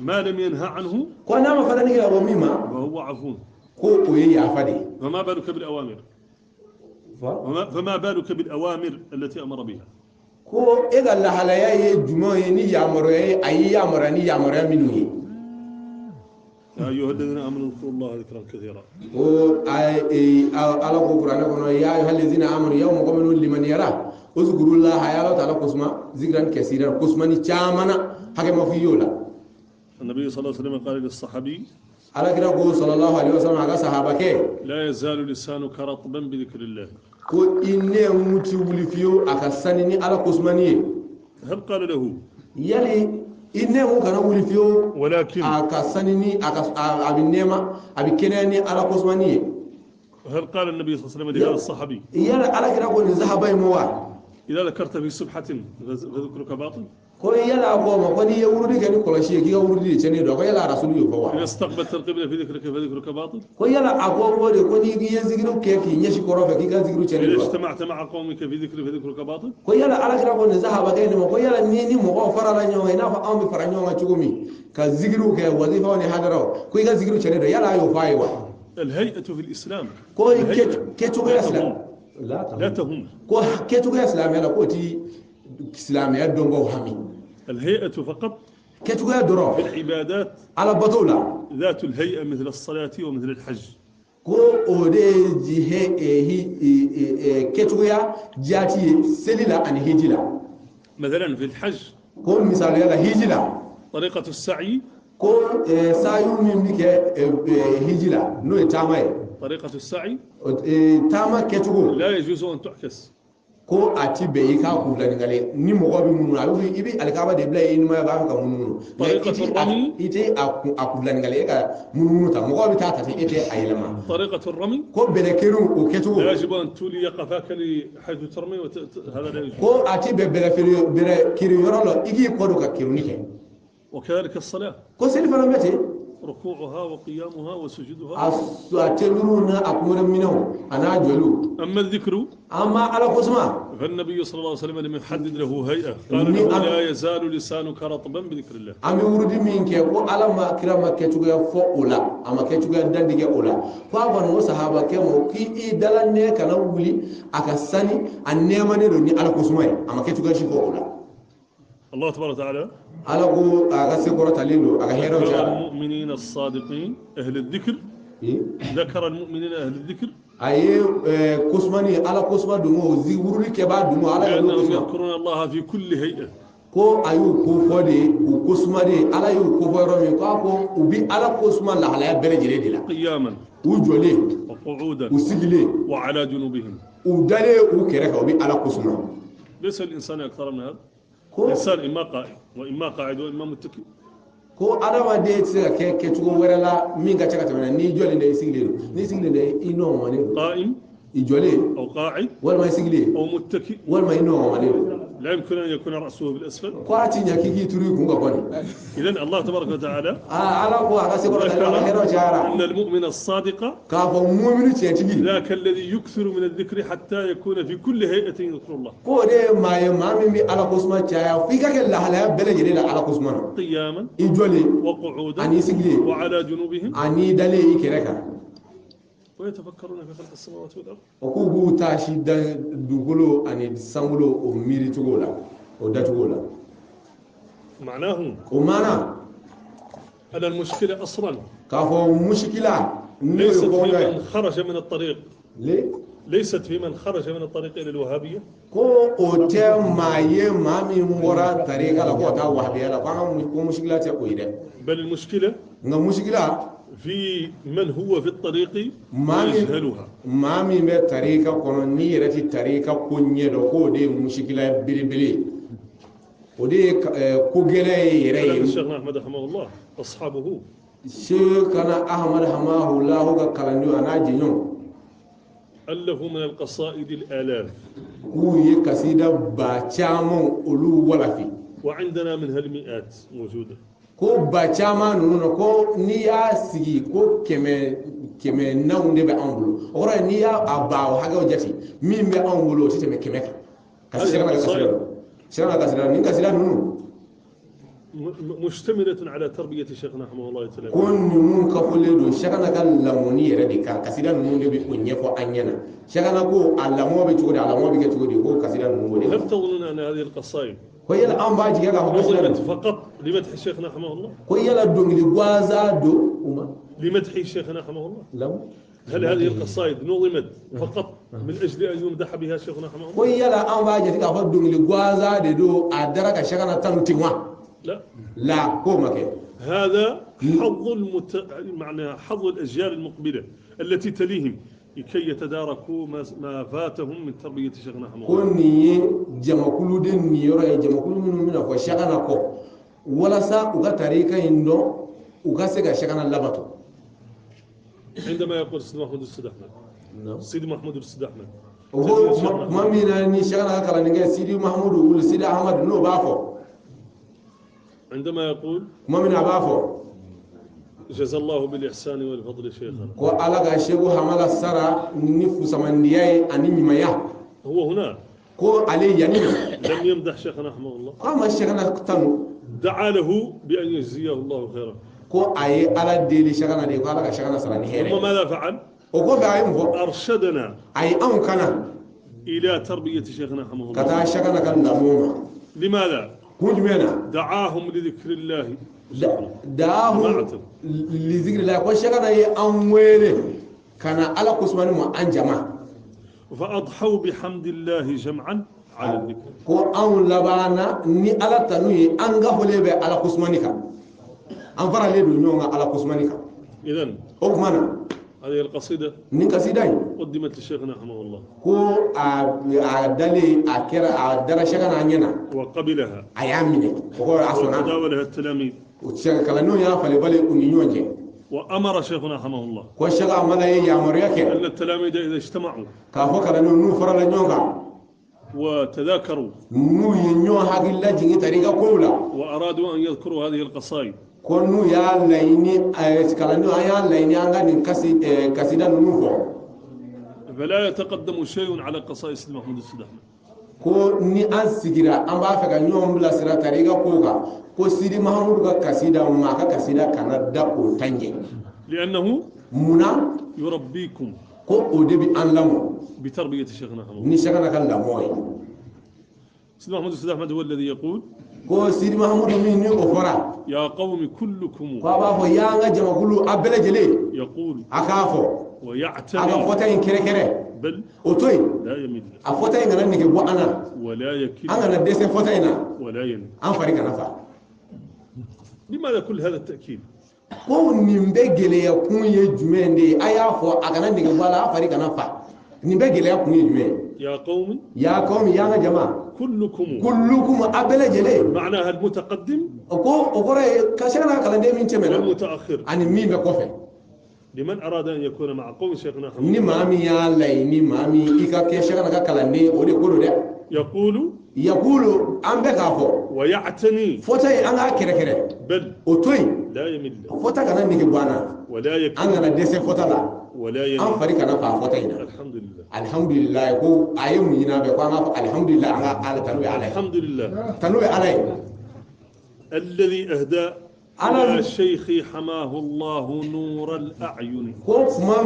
ما لم ينهى عنه Ko n'a ma fatani kɛ ka bɔ min ma، فهو عفو. Ko o ye yafa de ye. فما بالك بالأوامر؟ فما بالك بالأوامر التي أمر بها؟ Ko e ka lahalaya ye jumɛn ye ni yamaruya ye, a y'i yamaruya ni yamaruya minnu ye? يا أيها الذين آمنوا اذكروا الله ذكرا كثيرا. Ko ala ko kuranɛ kɔnɔ: ya ayyuhallazina amanu, ya mɔgɔ minnu limaniyara, uzkurullaha, ya ala ta'ala kosuma, zikran kasiran, kosuma ni caman na, hakɛ ma f'i y'o la. النبي صلى الله عليه وسلم قال للصحابي Ala kira ko sallallahu alaihi wasallam a ka sahabakɛ، لا يزال لسانك رطبا بذكر الله. Ko i ne muti wuli fiyewu a ka sani ni ala kosumani ye. هل قال له Yali i ne mun kana wuli fiyewu ولكن a ka sani ni a ka a bɛ nɛɛma, a bɛ kɛnɛya ni ala kosumani ye? هل قال النبي صلى الله عليه وسلم لهذا الصحابي Yala ala kira ko nin sahaba in ma wa، إذا ذكرت في سبحة فذكرك باطل؟ Ko yala a ko ma ko n'i ye wurudi kɛ ni kɔlɔsi ye, k'i ka wurudi de tiɲɛnen don, a ko yala rasulu y'o fɔ wa? إذا استقبلت القبلة في ذكرك فذكرك باطل؟ Ko yala a ko de ko n'i ye zikiriw kɛ k'i ɲɛsin kɔrɔ fɛ, k'i ka zikiriw tiɲɛnen إذا don wa? اجتمعت مع قومك في ذكر فذكرك باطل؟ Ko yala ala kira ko nin sahabakɛ nin ma ko yala ni mɔgɔw farala ɲɔgɔn kan, i n'a fɔ anw bɛ fara ɲɔgɔn kan cogo min ka zikiriw kɛ, wazifaw ni hadaraw, ko i ka zikiriw tiɲɛnen don, yala a y'o fɔ a ye wa? الهيئة في الإسلام Ko الهيئة kɛcogoya لا silamɛ تهم، لا تهم. Ko kɛcogoya silamɛya la, k'o ti silamɛya dɔnbaw hami. الهيئة فقط Kɛcogoya dɔrɔn في العبادات ala batow la، ذات الهيئة مثل الصلاة ومثل الحج. Ko o de ye jihe kɛcogoya jaati ye seli la ani hiji la. مثلا في الحج، Ko misaliya la, hiji la، طريقة السعي، ko sayu min bi kɛ hiji la, n'o ye taama ye، طريقة السعي taama kɛcogo، لا يجوز أن تعكس. Ko a ti bɛn i k'a kun filanin ni mɔgɔ bɛ munumunu, a bɛ i bɛ alikaba de bila i numaya b'a fɛ ka munumunu, nka i tɛ a kun filanin e ka munumunu ta, mɔgɔ bɛ taa ta ten, e tɛ a yɛlɛma. طريقة الرمي Ko bɛlɛkerew o kɛcogo، لا يجب أن تولي قفاك حيث ترمي هذا لا يجوز. Ko a ti bɛn bɛlɛ feere bɛlɛ kiri yɔrɔ la, i k'i kɔ don ka keruni kɛ. وكذلك الصلاة. Ko seli fana bɛ ten. ركوعها وقيامها وسجودها. A tenduru n'a a kumare minɛnw a n'a jɔliw. أما الذكر Amma Ala kosuma, فالنبي صلى الله عليه وسلم لم يحدد له هيئة، قال له لا يزال لسانك رطبا بذكر الله. An bɛ wurudi min kɛ, ko Ala ma kira ma kɛcogoya fɔ o la, a ma kɛcogoya dandigɛ o la, ko a kɔni ko sahabakɛ ma k'i dala nɛ kana wuli a ka sani a nɛɛmanen don ni Ala kosuma ye, a ma kɛcogoya si fɔ o la. الله تبارك وتعالى Ala ko a ka se kɔrɔtalen don, a ka hɛrɛw ذكر cayara. المؤمنين الصادقين أهل الذكر، ذكر المؤمنين أهل الذكر A ye kosumani, Ala kosuma dongo, wurudi kɛbaa dongo, Ala y'olu لأنهم kosuma. يذكرون الله في كل هيئة. Ko a y'u ko fɔ de, u kosuma de, Ala y'u ko fɔ yɔrɔ min, ko a ko u bi Ala kosuma lahalaya bɛɛ lajɛlen de la. قياما U jɔlen, وقعودا u sigilen, وعلى جنوبهم. u dalen u kɛrɛ kan, u bi Ala kosuma. ليس الإنسان أكثر من هذا. Ko الإنسان إما قائم وإما قاعد وإما متكئ. ko adamaden tɛ se ka kɛ kɛcogo wɛrɛ la min ka ca ka tɛmɛ na n'i jɔlen dɛ, i sigilen don, n'i sigilen dɛ, i nɔgɔmalen don. قائم I jɔlen أو قاعد walima i sigilen أو متكئ. walima i nɔgɔmalen don. لا يمكن أن يكون رأسه بالأسفل. Ko a ti ɲɛ k'i k'i turu i kun kan kɔni. إذن الله تبارك وتعالى Aa, Ala ko a ka se kɔrɔtalen, a ka hɛrɛw cayara. أن المؤمن الصادق K'a fɔ muminu tiɲɛtigi, ذاك الذي يكثر من الذكر حتى يكون في كل هيئة يذكر الله. K'o de ye maa ye, maa min bɛ Ala kosuma caya f'i ka kɛ lahalaya bɛɛ lajɛlen la Ala kosuma na. قياما I jɔlen وقعودا ani i sigilen وعلى جنوبهم. ani i dalen i kɛrɛ kan. ويتفكرون في خلق السماوات والأرض. O k'u b'u taasi da dugukolo ani sankolo o miiri cogo la, o dacogo la. معناه O maana أن المشكلة أصلا k'a fɔ musikila n'o ye ليست في kɔngɔ ye من خرج من الطريق، le ليست في من خرج من الطريق إلى الوهابية. Ko o tɛ maa ye, maa min bɔra tarika la k'o taa wahabiya la, ko an ka ko musikila tɛ o ye dɛ. بل المشكلة Nka musikila في من هو في الطريق maa min ويجهلها. maa min bɛ tarika kɔnɔ n'i yɛrɛ ti tarika ko ɲɛ dɔn, k'o de ye musikila belebele ye, o de ye ko gɛlɛn ye yɛrɛ كلام ye. الشيخ أحمد رحمه الله أصحابه Shekana Ahmad Hamahulahu ka kalandenw a n'a jɛɲɔgɔnw ألفوا من القصائد الآلاف. K'u ye kasida ba caman olu walafi. وعندنا منها المئات موجودة. Ko ba caman ninnu na, ko n'i y'a sigi, ko kɛmɛ kɛmɛ naw de bɛ anw bolo, o kɔrɔ ye n'i y'a a ba o hakɛw jate min bɛ anw bolo, o tɛ tɛmɛ 100 kan. Ka se Shekana ka kasida don, Shekana ka kasida, nin kasida ninnu مشتملة على تربية شيخنا رحمه الله تعالى. Ko ninnu kafolen don Shekana ka lamɔni yɛrɛ de kan, kasida ninnu de bɛ o ɲɛfɔ an ɲɛna. Shekana ko a lamɔ bɛ cogo di, a lamɔ bɛ kɛ cogo di, ko kasida ninnu b'o de هل kan. تظنون أن هذه القصائد Ko yala an b'a jigin k'a fɔ kasida نظمت ninnu فقط لمدح شيخنا رحمه الله؟ Ko yala dɔnkili gansan don u ma لمدح شيخنا رحمه الله. lamɔ هل هذه القصائد نظمت فقط من أجل أن يمدح بها شيخنا رحمه Ko الله؟ yala an b'a jate k'a fɔ dɔnkili gansan de don, a dara ka Shekana tanu ten wa? لا. La, k'o ma kɛ. هذا حظ معنى حظ الأجيال المقبلة التي تليهم لكي يتداركوا ما فاتهم من تربية شيخنا رحمه Ko الله. nin ye jamakulu de niyɔrɔ ye, jamakulu minnu bɛna fɔ Shekana kɔ, walasa u ka tarika in dɔn, u ka se ka Shekana labato. عندما يقول سيد محمود السيد أحمد، سيد محمود السيد أحمد، O ko tuma min na ni Shekana ka kalandenkɛ Sidi Mahamudu wuli Sidi Ahmadu n'o b'a fɔ, عندما يقول tuma min na a b'a fɔ جزا الله بالإحسان والفضل شيخنا، ko Ala ka Seku Hamala sara ni fusamandiya ye ani ɲumanya. هو هنا Ko ale yanni لم يمدح شيخنا رحمه الله، ko a ma Shekana tanu، دعا له بأن يجزيه الله خيرا. Ko a ye Ala deli Shekana de ye, ko Ala ka Shekana sara ni hɛrɛ ثم ye. ماذا فعل؟ O kɔfɛ a ye mun fɔ? أرشدنا A ye anw kana إلى تربية شيخنا رحمه ka الله. taa Shekana ka lamɔ ma. لماذا؟ Kun jumɛn na? دعاهم لذكر الله. Daahu lizikiri ko Shekana ye an wele ka na Ala kosumani ma an jama. فأضحوا بحمد الله جمعا على الذكر. Ko anw labanna ni Ala tanu ye, an gafolen bɛ Ala kosumani kan, an faralen don ɲɔgɔn kan Ala kosumani kan. إذا O tuma na هذه القصيدة nin kasida in قدمت لشيخنا رحمه الله ko a dalen a kɛra a dara Shekana ɲɛna وقبلها a y'a minɛ, o kɔrɔ a sɔnna. وتداولها التلاميذ. O kalandenw y'a falen falen u ni ɲɔgɔn cɛ. وأمر شيخنا رحمه الله Ko Sheka Amala ye yamaruya kɛ أن التلاميذ إذا اجتمعوا k'a fɔ kalandenw n'u farala ɲɔgɔn kan وتذاكروا n'u ye ɲɔgɔn hakili lajigin tarika kow la وأرادوا أن يذكروا هذه القصائد Ko n'u y'a laɲini kalandenw an y'a laɲini an ka nin kasida ninnu fɔ. فلا يتقدم شيء على قصائد سيدي محمود السيد أحمد. Ko ni an sigira an b'a fɛ ka ɲɔgɔn bilasira tarika ko kan, ko Sidi Mahamudu ka kasida maa ka kasida kana da o ta ɲɛ. لأنه Munna? يربيكم Ko o de bɛ an lamɔ بتربية شيخنا أحمد. ni Sɛkana ka lamɔ ye. سيدي محمود السيد أحمد هو الذي يقول Ko Sidi Mahamudu min ni o fɔra يا قوم كلكم ko a b'a fɔ y'an ka jamakulu a bɛɛ lajɛlen يقول a k'a fɔ a ka ويعتني fɔta in kɛrɛkɛrɛ بل o to yen لا يمل a fɔta in kana nege bɔ an na ولا يكل an kana dɛsɛ fɔta in na ولا ينم. an fari kana fa. لماذا كل هذا التأكيد؟ Ko nin bɛɛ gɛlɛya kun ye jumɛn de ye? A y'a fɔ a kana nege bɔ a la, a fari kana fa, nin bɛɛ gɛlɛya kun ye jumɛn ye? يا قوم Ya kawmi, y'an ka jama كلكم kullukum a bɛɛ lajɛlen معناها المتقدم o ko o kɔrɔ ye ka se ka kalanden min tɛmɛna والمتأخر ani min bɛ kɔfɛ. لمن أراد أن يكون مع قوم شيخنا أحمد Ni maa min y'a laɲini maa min i ka kɛ Sɛkana ka kalanden, o de ko don dɛ. يقول Yakulu an bɛ k'a fɔ ويعتني fɔta ye an k'a kɛrɛkɛrɛ بل o to yen لا يمل fɔta kana nege bɔ an na ولا an يكل kana dɛsɛ fɔta la ولا an ينم. fari kana fa fɔta in na. الحمد لله. Alihamudulilayi, ko a ye mun ɲini an fɛ ko an k'a fɔ alihamudulilayi, an ka ala tanu bɛ ala ye. الحمد لله Tanu bɛ ala ye. الذي أهدى على إلى شيخي حماه الله نور الأعين. Ko kuma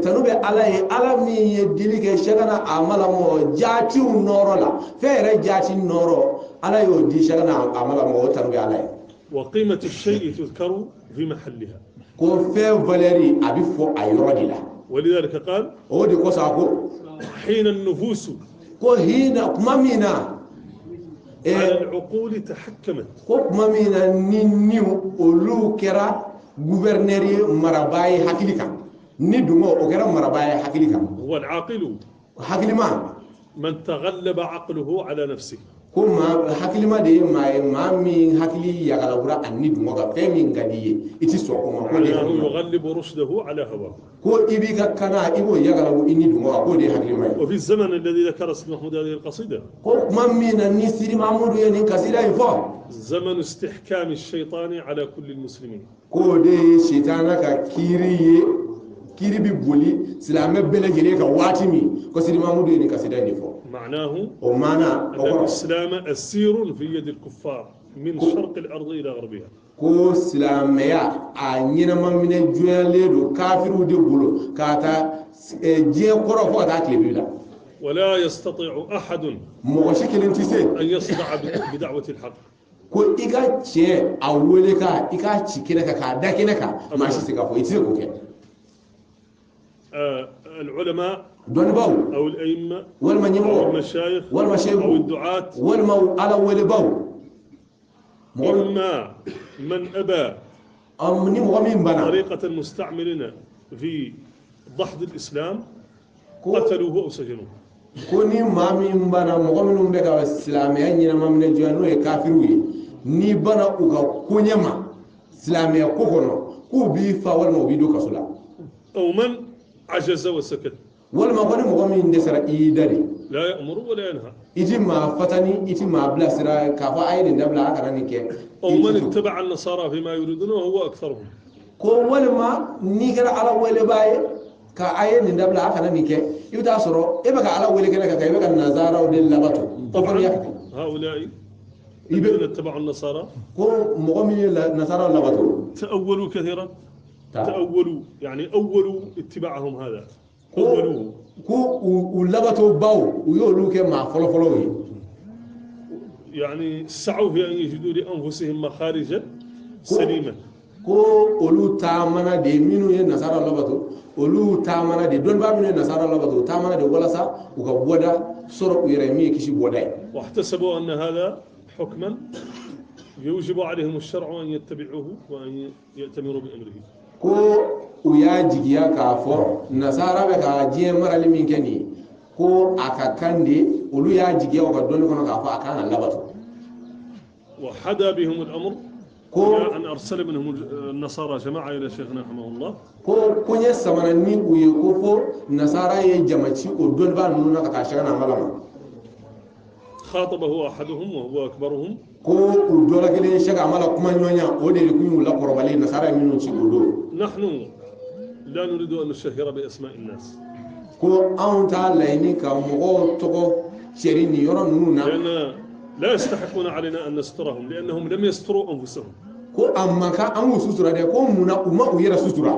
tanu bɛ ala ye, ala min ye dili kɛ Sɛkana a malamɔ jaatiw nɔrɔ la, fɛn yɛrɛ jaati nɔrɔ, ala y'o di Sɛkana a malamɔ, o tanu bɛ ala ye. وقيمة الشيء تذكر في محلها. Ko fɛn valeur a bɛ fɔ a yɔrɔ de la. ولذلك قال O de kosɔn a ko حين النفوس ko hina kuma min na على العقول تحكمت ko kuma min na ni niw olu kɛra gouverneur ye marabaa ye hakili kan, ni dungɔ o kɛra marabaa ye hakili kan. هو العاقل Hakilima من تغلب عقله على نفسه. Ko maa hakilima de ye maa ye, maa min hakili yagalawura a ni dungɔ kan, fɛn min ka di i ye i ti sɔn o ma, k'o de ye معناه hakilima ye. يغلب رشده على هواه. Ko i b'i ka kana i b'o yagalawu i ni dungɔ kan, k'o de ye hakilima ye. وفي الزمن الذي ذكر سيدنا محمود هذه القصيدة Ko kuma min na ni Sidi Mahamudu ye nin kasida in fɔ زمن استحكام الشيطان على كل المسلمين. K'o de ye sitana ka kiiri ye, kiiri bi boli silamɛ bɛɛ lajɛlen kan waati min, ko Sidi Mahamudu ye nin kasida in de fɔ. معناه O maana o أن kɔrɔ الإسلام أسير في يد الكفار من شرق الأرض إلى غربها. Ko silamɛya a ɲɛnama minɛ jɔyalen don kafiriw de bolo k'a ta diɲɛ kɔrɔ fo ka taa tile bi la. ولا يستطيع أحد Mɔgɔ si kelen tɛ se أن يصدع بدعوة الحق. ko i ka tiɲɛ a wele ka i k'a ci kɛnɛ kan k'a da kɛnɛ kan, maa si tɛ se k'a fɔ i tɛ se k'o kɛ. العلماء Dɔnnibaaw أو الأئمة walima أو ɲɛmɔgɔ المشايخ walima أو seku الدعاة walima ala welebaw mɔgɔ إما من أبى ni mɔgɔ min banna طريقة المستعمرين في دحض الإسلام ko قتلوه أو سجنوه. Ko ni maa min banna, mɔgɔ minnu bɛ ka silamɛya ɲɛnama minɛ joona n'o ye kafiriw ye, n'i banna u ka koɲɛ ma silamɛya ko kɔnɔ, k'u b'i fa walima u b'i don kaso la. أو من عجز وسكت. Walima ko ni mɔgɔ min dɛsɛra i y'i da de لا يأمر ولا ينهى. i ti maa fatani, i ti maa bilasira k'a fɔ a ye nin dabila, a kana nin kɛ. أو I من ti to. اتبع النصارى فيما يريدون وهو أكثرهم. Ko walima n'i kɛra ala welebaa ye ka a ye nin dabila, a kana nin kɛ, i bɛ taa sɔrɔ e bɛ ka ala wele kɛnɛ kan i bɛ ka nanzaraw de labato o kɔni y'a kɛ. هؤلاء الذين اتبعوا النصارى Ko mɔgɔ min ye nasaraw labato تأولوا كثيرا. Ta. تأولوا يعني أولوا اتباعهم هذا Ko أولوه ko u labato baw u y'olu kɛ maa fɔlɔfɔlɔw ye. يعني سعوا في أن يجدوا لأنفسهم مخارج سليمة. Ko olu taamana de, minnu ye nasara labato olu taamana de, dɔnnibaa minnu ye nasara labato u taamana de walasa u ka bɔda sɔrɔ u yɛrɛ ye min ye kisi bɔda ye. واحتسبوا أن هذا حكما يوجب عليهم الشرع أن يتبعوه وأن يأتمروا بأمره. Ko u y'a jigiya k'a fɔ nasara bɛ ka diɲɛ marali min kɛ nin ye, ko a ka kan de, olu y'a jigiya u ka dɔnni kɔnɔ k'a fɔ a kan ka labato. وحدا بهم الأمر Ko إلى أن أرسل منهم النصارى جماعة إلى شيخنا رحمه الله. Ko koɲɛ samana ni u ye ko fo nasara ye jama ci o dɔnnibaa ninnu na ka taa sɛgɛn na ma. خاطبه أحدهم وهو أكبرهم. ko u dɔ la kelen Sɛki Amala kuma ɲɔgɔnya o de kun y'u lakɔrɔbalen nasara ye minnu ci o don. نحن لا نريد أن نشهر بأسماء الناس. ko anw t'a laɲini ka mɔgɔw tɔgɔ cɛri nin yɔrɔ ninnu na. لأن لا يستحقون علينا أن نسترهم لأنهم لم يستروا أنفسهم. ko a man kan an k'u sutura dɛ, ko mun na u ma u yɛrɛ sutura.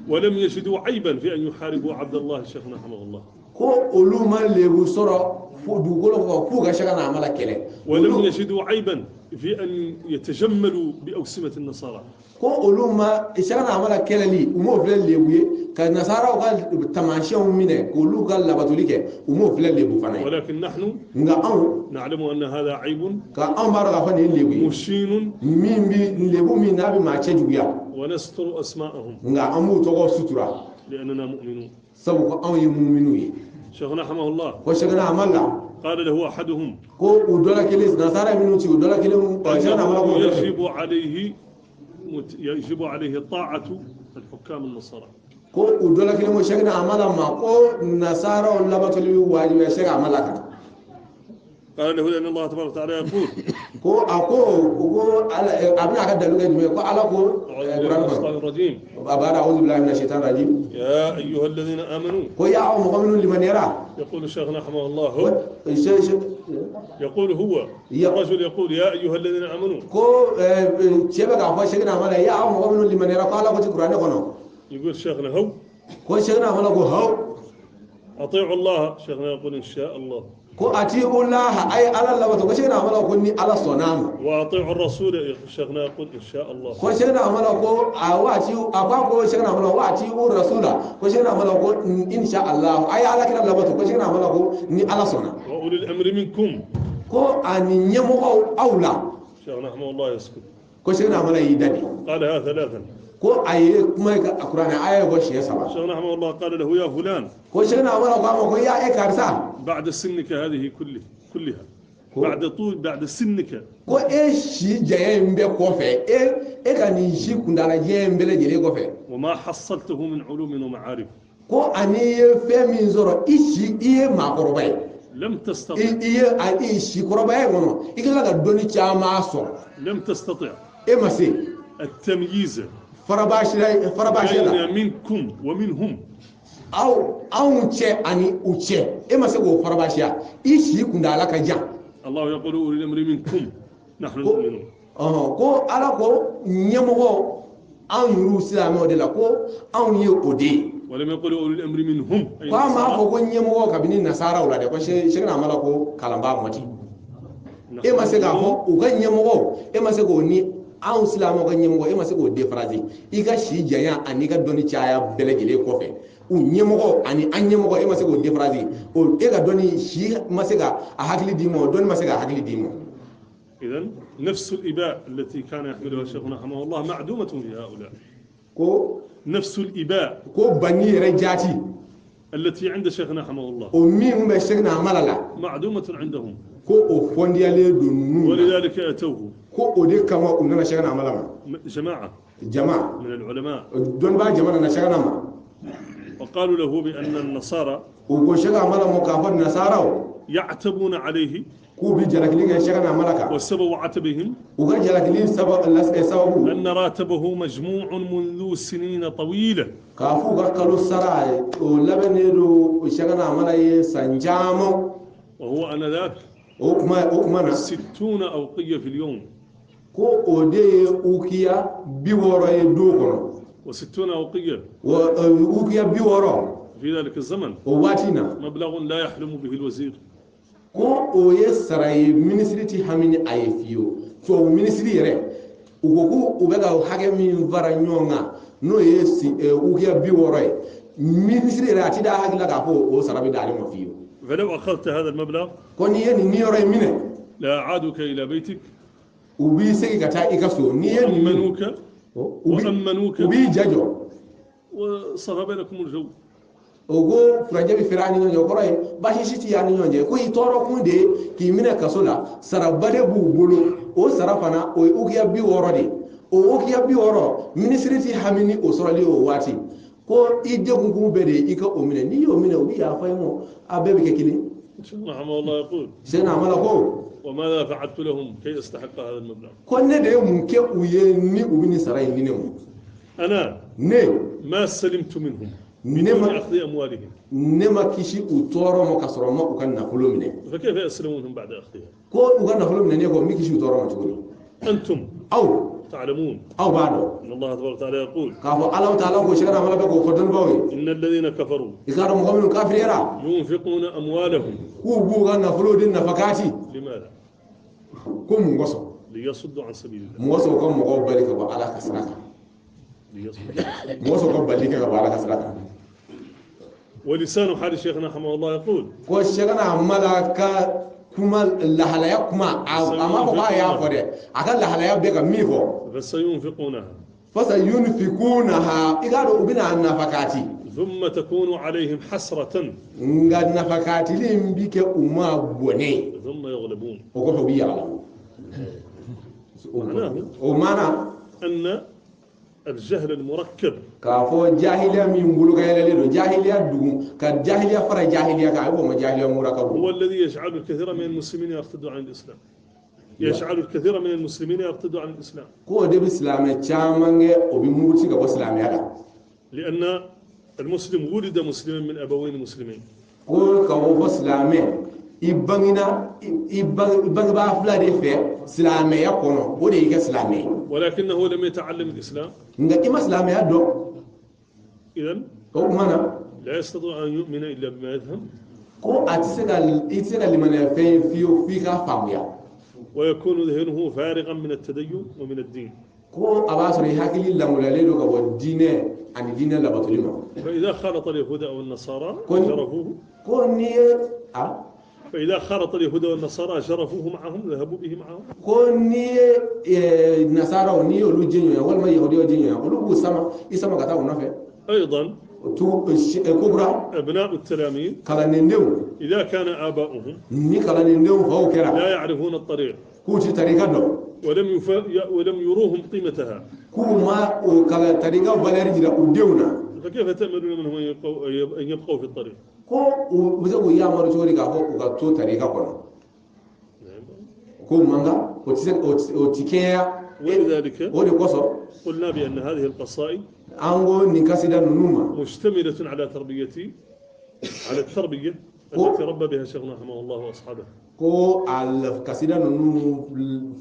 ولم يجدوا عيبا في أن يحاربوا عبد الله شيخنا رحمه الله. ko olu ma lebu sɔrɔ fo dugukolo kɔ k'u ka Sɛki Amala kɛlɛ. ولم يجدوا عيبا في أن يتجملوا بأوسمة النصارى. ko olu ma Sɛki Amala kɛlɛli u m'o filɛ lebu ye ka nasaraw ka taamasiyɛnw minɛ k'olu ka labatoli kɛ u m'o filɛ lebu fana ye. ولكن نحن nka anw نعلم أن هذا عيب ka anw b'a dɔn k'a fɔ nin ye lebu ye مشين min bi lebu min n'a bɛ maa cɛ juguya. ونستر أسماءهم nka an b'u tɔgɔ sutura. لأننا مؤمنون. sabu ko anw ye muminu ye. شيخنا رحمه الله ko Sɛki Amala قال له أحدهم ko u dɔ la kelen nasara minnu ci u dɔ la kelen Sɛki Amala ko يجب عليه طاعة الحكام النصارى. ko u dɔ la kelen ko Sɛki Amala ma ko nasaraw labatoli bɛ wajibiya Sɛki Amala kan. قال له لأن الله تبارك وتعالى يقول ko a ko ko ala a bɛna a ka dalilu kɛ jumɛn ye ko ala ko أعوذ بالله kuranɛ من الشيطان kɔnɔ الرجيم a b'a أعوذ بالله من الشيطان الرجيم يا أيها الذين آمنوا ko ya aw mɔgɔ minnu limaniyara يقول شيخنا رحمه الله هو يقول هو الرجل يقول يا أيها الذين آمنوا ko cɛ bɛ k'a fɔ Sɛki Amala ya aw mɔgɔ minnu limaniyara ko ala ko ti kuranɛ kɔnɔ. يقول شيخنا هو ko Sɛki Amala ko haw أطيعوا الله شيخنا يقول إن شاء الله ko أطيعوا الله a ye ala labato ko Sɛki Amala ko ni ala sɔnna a ma. وأطيعوا الرسول شيخنا يقول إن شاء الله ko Sɛki Amala ko a waati a ko a ko Sɛki Amala وأطيعوا الرسول ko Sɛki Amala ko إن شاء الله a ye ala kira labato ko Sɛki Amala ko ni ala sɔnna. وأولي الأمر منكم ko ani ɲɛmɔgɔw aw la. شيخنا رحمه الله يسكت. ko Sɛki Amala y'i da de. قالها ثلاثا. ko a ye kuma ye ka kuranɛ aya ye ko siɲɛ saba. شيخنا رحمه الله قال له يا فلان ko Sɛki Amala ko a ma ko ya e karisa. بعد سنك هذه كلها بعد طول بعد سنك ko e si janya in bɛɛ kɔfɛ e ka nin si kuntala janya in bɛɛ lajɛlen kɔfɛ. وما حصلته من علوم ومعارف ko ani ye fɛn min sɔrɔ i si i ye maakɔrɔba ye. لم تستطع i ye a i si kɔrɔbaya in kɔnɔ i tilala ka dɔnni caman sɔrɔ. لم تستطع e ma se. التمييز farabasira farabasiya la. بين منكم ومنهم aw anw cɛ ani u cɛ e ma se k'o farabasiya i si kuntaala ka jan. الله يقول أولي الأمر منكم نحن المؤمنون. ɔhɔn ko ala ko ɲɛmɔgɔ anw yɛrɛw silamɛw de la ko anw ye o de ye. ولم يقل أولي الأمر منهم أي ko an m'a النصارى. fɔ ko ɲɛmɔgɔ kabini nasaraw la dɛ ko Sɛki Amala ko kalanbaa mɔti. نحن e ma se k'a المؤمنون. fɔ u ka ɲɛmɔgɔ e ma se k'o ni anw silamɛw ka ɲɛmɔgɔ e ma se k'o déphraser i ka si janya ani i ka dɔnni caya bɛɛ lajɛlen kɔfɛ u ɲɛmɔgɔ ani an ɲɛmɔgɔ e ma se k'o déphraser o e ka dɔnni si ma se ka a hakili d'i ma o dɔnni ma se ka hakili d'i ma. إذا نفس الإباء التي كان يحملها شيخنا رحمه الله معدومة في هؤلاء. ko نفس الإباء ko banni yɛrɛ jaati التي عند شيخنا رحمه الله o min bɛ Sɛki Amala la معدومة عندهم. ko o fɔndiyalen don ninnu na. ولذلك أتوه ko o de kama u nana Sɛki Amala ma. جماعة jama من العلماء dɔnnibaa jama nana Sɛki ma. وقالوا له بأن النصارى u ko Sɛki Amala ma k'a fɔ nasaraw يعتبون عليه k'u bi jalakili kɛ Sɛki Amala kan. وسبب عتبهم u ka jalakili sababu أن راتبه مجموع منذ سنين طويلة k'a f'u ka kalo sara o labɛnnen don Sɛki Amala ye san caman. وهو آنذاك o kuma na 60 أوقية في اليوم ko o de ye ukiya 60 ye don kɔnɔ. و60 أوقية wa ukiya 60 في ذلك الزمن o waati na مبلغ لا يحلم به الوزير ko o ye sara ye minisiri ti hami ni a ye fiyewu tubabu minisiri yɛrɛ u ko k'u bɛ ka hakɛ min fara ɲɔgɔn kan n'o ye ukiya 60 ye minisiri yɛrɛ a ti da hakili la k'a fɔ o sara bɛ d'ale ma fiyewu. فلو أخذت هذا المبلغ ko n'i ye nin niyɔrɔ in minɛ لأعادك إلى بيتك u b'i segin ka taa i ka so n'i ye nin minɛ وأمنوك u bi وأمنوك u b'i ja jɔ وصفى بينكم الجو o ko furancɛ bɛ feere an ni ɲɔgɔn cɛ o kɔrɔ ye baasi si ti y'an ni ɲɔgɔn cɛ ko i tɔɔrɔ kun de ye k'i minɛ kaso la saraba de b'u bolo o sara fana o ye ukiya 60 de ye o ukiya 60 minisiri ti hami ni o sɔrɔli ye o waati ko i degun kun bɛɛ de ye i ka o minɛ n'i y'o minɛ u bɛ yafa i ma a bɛɛ bɛ kɛ kelen. شيخنا رحمه الله يقول Sɛkina Hamala ko وماذا فعلت لهم كي استحق هذا المبلغ؟ Ko ne de ye mun kɛ u ye ni u bɛ nin sara in di ne ma? انا Ne ما سلمت منهم ne بدون ma اخذ اموالهم. Ne ma kisi u tɔɔrɔ ma ka sɔrɔ n ma u ka nafolo minɛ. فكيف اسلم منهم بعد اخذها؟ Ko u ka nafolo minɛ ne kɔ, n bɛ kisi u tɔɔrɔ ma cogo di? انتم Aw تعلمون aw b'a dɔn ان الله تبارك وتعالى يقول k'a fɔ Alahu taala ko, Sɛkina Hamala bɛ k'o fɔ dɔnnibaaw ye, ان الذين كفروا i k'a dɔn mɔgɔ minnu kafiriyara, ينفقون اموالهم. K'u b'u ka nafolo di nafakati. لماذا؟ Ko mun kosɔn? ليصدوا عن سبيل الله. Mun kosɔn? U ka mɔgɔw bali ka bɔ Ala ka sira kan. ليصدوا عن سبيل Mun kosɔn? U ka bali kɛ ka bɔ Ala ka sira kan. ولسان حال شيخنا رحمه الله يقول Ko Sɛkina Hamala ka kuma lahalaya kuma, a ma fɔ k'a y'a fɔ dɛ, a ka lahalaya bɛ ka min fɔ. فسينفقونها. فسينفقونها, i k'a dɔn u bɛna a nafakati. ثم تكون عليهم حسرة. Nka nafakatili in bi kɛ u ma bɔnɛ ye. ثم يغلبون. O kɔfɛ u bi yagala. O maana أن الجهل المركب k'a fɔ jahiliya min bolo ka yɛlɛlen don, jahiliya dugu ka jahiliya fara jahiliya kan, a bɛ fɔ o ma jahiliya murakabu. هو الذي يجعل الكثير من المسلمين يرتدوا عن الإسلام، يجعل الكثير من المسلمين يرتدوا عن الإسلام. Ko o de bɛ silamɛ caman kɛ o bɛ muruti ka bɔ silamɛya la. لأن المسلم ولد مسلما من أبوين مسلمين. Ko ka o fɔ silamɛ, i bangena i bangebaa fila de fɛ silamɛya kɔnɔ, o de y'i kɛ silamɛ ye. ولكنه لم يتعلم الإسلام. Nka i ma silamɛya dɔn. إذا O tuma na لا يستطيع أن يؤمن إلا بما يفهم. Ko a tɛ se ka, i tɛ se ka limaniya fɛn ye fiyewu f'i k'a faamuya. ويكون ذهنه فارغا من التدين ومن الدين. Ko a b'a sɔrɔ i hakili lamaloyalen don ka bɔ diinɛ ani diinɛ labatoli ma. فإذا خالط اليهود أو النصارى جرفوه. Ko n'i ye a فإذا خالط اليهود والنصارى جرفوه معهم، ذهبوا به معهم. Ko n'i ye nasaraw, n'i y'olu jɛɲɔgɔnya walima yahudiyaw jɛɲɔgɔnya, olu b'u sama i sama ka taa u nɔfɛ. أيضا Tu ko kura أبناء التلاميذ kalandendenw إذا كان آباؤهم ni kalandendenw faw kɛra لا يعرفون الطريق k'u ti tarika dɔn ولم يروهم قيمتها، k'u ma o kalan tarika valeur jira u denw na، فكيف تأملون منهم أن يبقوا في الطريق؟ Ko u bɛ se k'u yamaru cogo di k'a fɔ u ka to tarika kɔnɔ? K'o man kan, o tɛ se, o ti kɛɲɛya. ولذلك O de kosɔn قلنا بأن هذه القصائد an ko nin kasida ninnu ma مشتملة على التربية التي ربى بها شيخنا رحمه الله وأصحابه. Ko a kasida ninnu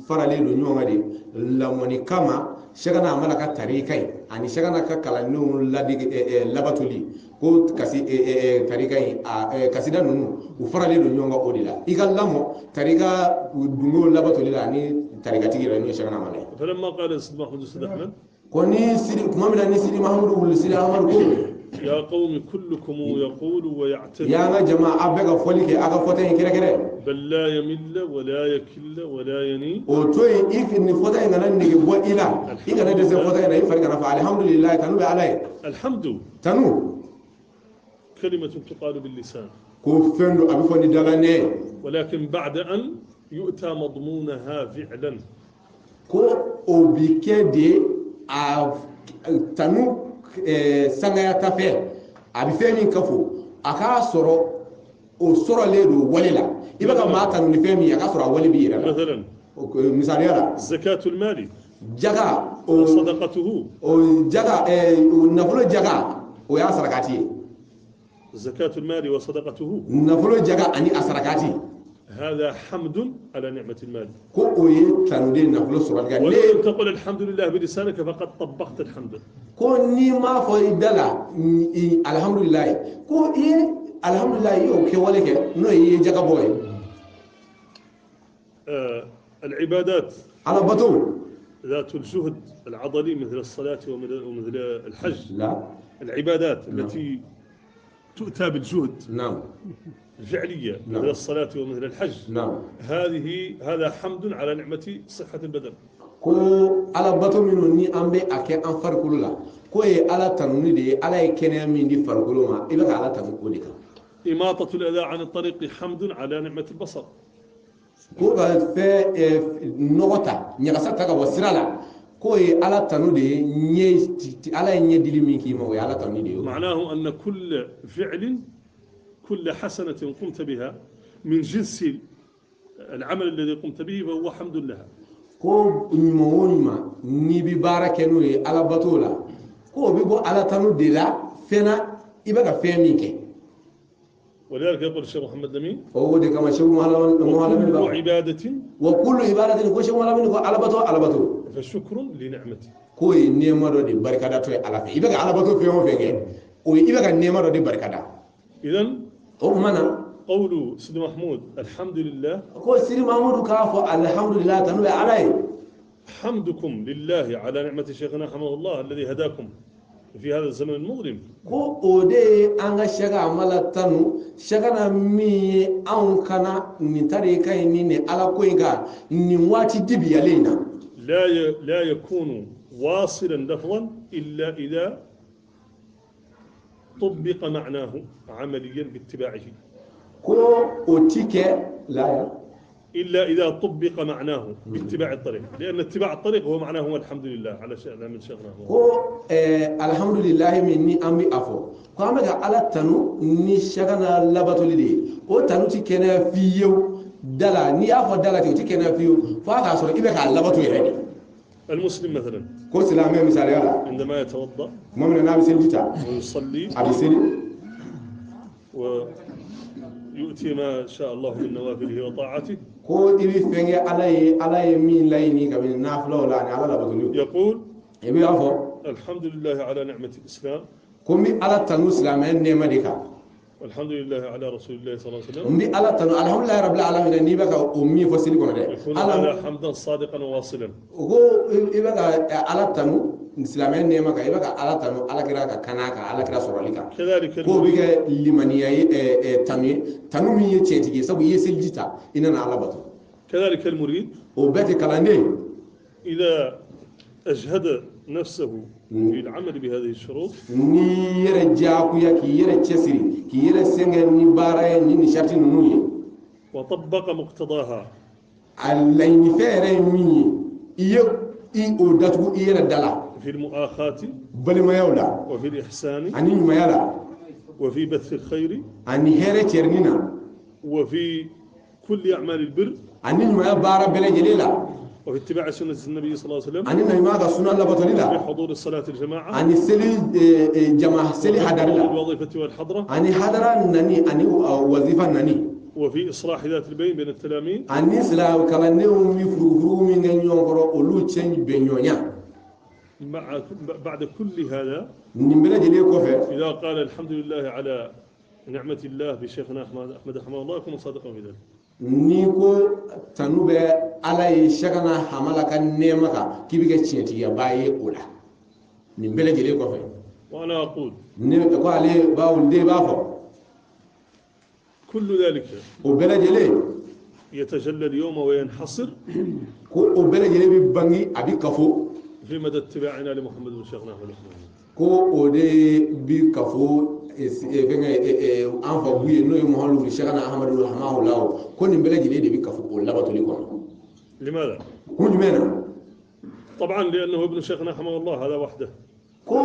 faralen don ɲɔgɔn kan de lamɔni kama, Sɛkina Hamala ka tarika in ani Sɛkina ka kalandenw ladege labatoli. Ko kasi tarika in, a kasida ninnu u faralen don ɲɔgɔn kan o de la, i ka lamɔ tarika dungew labatoli la ani tarikatigi yɛrɛ, n'o ye Sɛkina Hamala ye. فلما قال السيد محمود السيد أحمد Ko ni Sidi, tuma min na ni Sidi Mahamudu wuli Sidi Amadu ko يا قوم كلكم يقول ويعتذر y'an ka jama, a bɛɛ ka fɔli kɛ, a ka fɔta in kɛrɛkɛrɛ، بل لا يمل ولا يكل ولا يني. O to yen, i nin fɔta in kana nege bɔ i la, i kana dɛsɛ fɔta in na, i fari kana fa. Alihamudulilayi, tanu bɛ Ala ye. الحمد Tanu كلمة تقال باللسان، ko fɛn don a bɛ fɔ ni dalanɛ ye، ولكن بعد أن يؤتى مضمونها فعلا. Ko o bi kɛ de a tanu sangaya ta fɛ, a bɛ fɛn min kafo, a k'a sɔrɔ o sɔrɔlen don wale la. I bɛ ka maa tanu ni fɛn min ye, a k'a sɔrɔ a wale b'i yɛrɛ la. مثلا Misaliya la زكاة المال jaga o وصدقته. O jaga o nafolo jaga, o y'a sarakati ye. زكاة المال وصدقته Nafolo jaga ani a sarakati هذا حمد على نعمة المال. Ko o ye tanu de nafolo sɔrɔli kan. ولو Ne لم تقل الحمد لله بلسانك فقد طبقت الحمد. Ko n'i m'a fɔ i da la alihamudulilayi, ko i ye alihamudulilayi, i y'o kɛwale kɛ, n'o ye i ye jaga bɔ ye. العبادات Ala bato ذات الجهد العضلي مثل الصلاة ومثل الحج، la العبادات التي تؤتى بالجهد الفعلية مثل الصلاة ومثل الحج، هذا حمد على نعمة صحة البدن. Ko ala bato minnu ni an bɛ a kɛ an farikolo la, k'o ye Ala tanuni de ye, Ala ye kɛnɛya min di farikolo ma, i bɛ ka Ala tanu o de kan. إماطة الأذى عن الطريق حمد على نعمة البصر. Ko ka fɛn nɔgɔ ta, ɲagasa ta ka bɔ sira la, k'o ye Ala tanu de ye, ɲɛ Ala ye ɲɛ dili min k'i ma, o ye Ala tanuni de ye. معناه أن كل فعل، كل حسنة قمت بها من جنس العمل الذي قمت به فهو حمد لها. Ko ɲuman o ɲuman n'i bi baara kɛ n'o ye alabato la, ko o bɛ bɔ ala tanu de la fɛn na i bɛ ka fɛn min kɛ. ولذلك يقول الشيخ محمد لمين O de kama Sheikh Muhammad وكل ba عبادة wa kullu ibadatin, ko Sheikh Muhammad ko alabato alabato فشكر لنعمته. K'o ye nɛɛma dɔ de barikadatɔ ye ala fɛ. I bɛ ka alabato fɛn o fɛn kɛ, o ye i bɛ ka nɛɛma dɔ de barikada. إذا O tuma na قول سيدي محمود الحمد لله ko Sidi Mahamudu k'a fɔ alhamdulilayi, tanu bɛ ala ye, حمدكم لله على نعمة شيخنا رحمه الله الذي هداكم في هذا الزمن المظلم. Ko o de ye an ka sɛka amala tanu sɛka na min ye anw kana nin tarika in ni nin ala ko in kan nin waati dibiyalen in na. لا يكون واصلا لفظا إلا إذا طبق معناه عمليا باتباعه. Ko o ti kɛ la إلا إذا طبق معناه باتباع الطريق، لأن اتباع الطريق هو معناه هو الحمد لله على شيء من شيخنا هو. Ko alhamdulilahi min ni an bɛ a fɔ ko an bɛ ka ala tanu ni sɛka na labatoli de ye, o tanu ti kɛnɛya fiyewu da la. N'i y'a fɔ da la ten, o ti kɛnɛya fiyewu f'a k'a sɔrɔ i bɛ k'a labato yɛrɛ de. المسلم مثلا Ko silamɛ misaliya la عندما يتوضأ tuma min na n'a bɛ seliji ta ويصلي a bɛ seli ويؤتي ما شاء الله من نوافله وطاعته ko i bɛ fɛn kɛ ala ye, ala ye min laɲini kabini nafilaw la ani ala labatoli, يقول i bɛ fɔ الحمد لله على نعمة الإسلام ko n bɛ ala tanu silamɛya nɛɛma de kan, والحمد لله على رسول الله صلى الله عليه وسلم. N bɛ ala tanu alhamdulilayi rabbil alamin. N'i bɛ ka o min fɔ seli kɔnɔ dɛ, يكون ala هذا حمدا صادقا وواصلا. Ko i bɛ ka ala tanu silamɛya nɛɛma kan, i bɛ ka ala tanu ala kira ka kana kan, ala kira sɔrɔli kan, كذلك k'o bɛ المريد kɛ limaniya ye, tanu ye, tanu min ye tiɲɛtigi ye, sabu i ye seliji ta, i nana ala bato. كذلك المريد O bɛɛ tɛ kalanden إذا أجهد نفسه في العمل بهذه الشروط n'i yɛrɛ diyagoya k'i yɛrɛ cɛsiri k'i yɛrɛ sɛgɛn ni baara ye ni nin sariti ninnu ye وطبق مقتضاها a laɲinifɛn yɛrɛ ye min ye, i ye i o datugu i yɛrɛ da la في المؤاخاة balimayaw la وفي الإحسان ani ɲumanya la وفي بث الخير ani hɛrɛ cɛrinni na وفي كل أعمال البر ani ɲumanya baara bɛɛ lajɛlen la وفي اتباع سنة النبي صلى الله عليه وسلم ani naɲuman ka suna labatoli في la حضور الصلاة الجماعة ani seli jama seli وفي hadari حضور la الوظيفة والحضرة ani hadara nani ani wazifa nani وفي إصلاح ذات البين بين التلاميذ ani sila kalandenw mi furugufurugu min kɛ ɲɔgɔn kɔrɔ, olu cɛ bɛn ɲɔgɔnya. مع بعد كل هذا Nin bɛɛ lajɛlen kɔfɛ إذا قال الحمد لله على نعمة الله بشيخنا أحمد رحمه الله يكون صادقا في ذلك. N'i ko tanu bɛ ala ye sɛgana hamala ka nɛɛma kan, k'i bɛ kɛ tiɲɛtigiyaba ye o la nin bɛɛ lajɛlen kɔfɛ. وأنا أقول Ne ko ale bawo den b'a fɔ كل ذلك o bɛɛ lajɛlen يتجلى اليوم وينحصر ko o bɛɛ lajɛlen bɛ bange, a bɛ kafo في مدى اتباعنا لمحمد بن شيخنا أحمد رحمه الله. Ko o de bi kafo fɛnkɛ an fa bu ye, n'o ye Muhamadu Sɛkana Ahamadu Hamahulaw, ko nin bɛɛ lajɛlen de bi kafo o labatoli kɔnɔ. لماذا؟ Kun jumɛn na? طبعا لأنه ابن شيخنا رحمه الله هذا وحده. Ko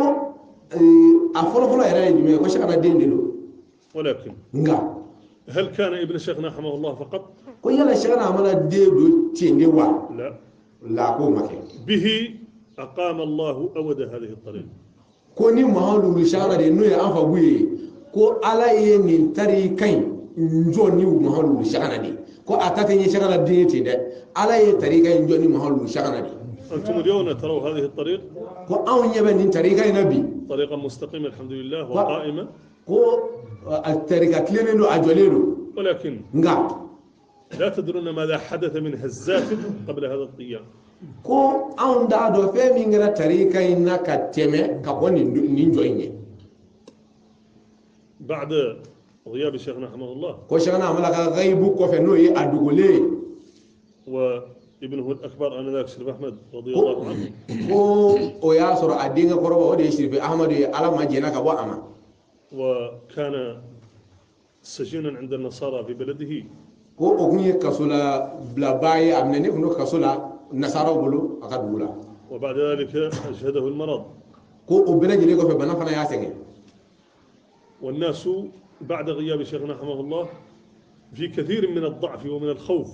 a fɔlɔfɔlɔ yɛrɛ ye jumɛn ye? Ko Sɛkana den de don. ولكن Nka هل كان ابن شيخنا رحمه الله فقط؟ ko yala Sɛkana Hamala den don tiɲɛ de wa? لا. La k'o ma kɛ. به أقام الله أود هذه الطريق. Ko ni Muhamadu Sɛkana de n'o ye an fa bu ye, ko ala ye nin tari ka ɲi n jɔ ni Muhamadu Sɛkana de ye, ko a ta tɛ ɲɛ Sɛkana den ye ten dɛ, ala ye tarika in jɔ ni Muhamadu Sɛkana de ye. أنتم اليوم تروا هذه الطريق Ko anw ɲɛ bɛ nin tarika in na bi طريقا مستقيمة الحمد لله وقائمة. Ko a tarika tilennen don, a jɔlen don. ولكن Nka لا تدرون ماذا حدث من هزات قبل هذا القيام. Ko anw t'a dɔn fɛn min kɛra tarika in na ka tɛmɛ ka bɔ nin jɔ in ɲɛ. بعد غياب شيخنا رحمه الله Ko Sɛkana Hamala ka gayibu kɔfɛ, n'o ye a dogolen ye, وابنه الأكبر آنذاك شريف أحمد رضي الله عنه ko o y'a sɔrɔ a denkɛ kɔrɔba, o de ye Sirife Ahamadu ye, ala ma jɛnna ka bɔ a ma, وكان سجينا عند النصارى في بلده. Ko o kun ye kaso la bilabaa ye, a minɛnen kun don kaso la nasaraw bolo a ka dugu la. وبعد ذلك أجهده المرض. Ko o bɛɛ lajɛlen kɔfɛ, bana fana y'a sɛgɛn. والناس بعد غياب شيخنا رحمه الله في كثير من الضعف ومن الخوف.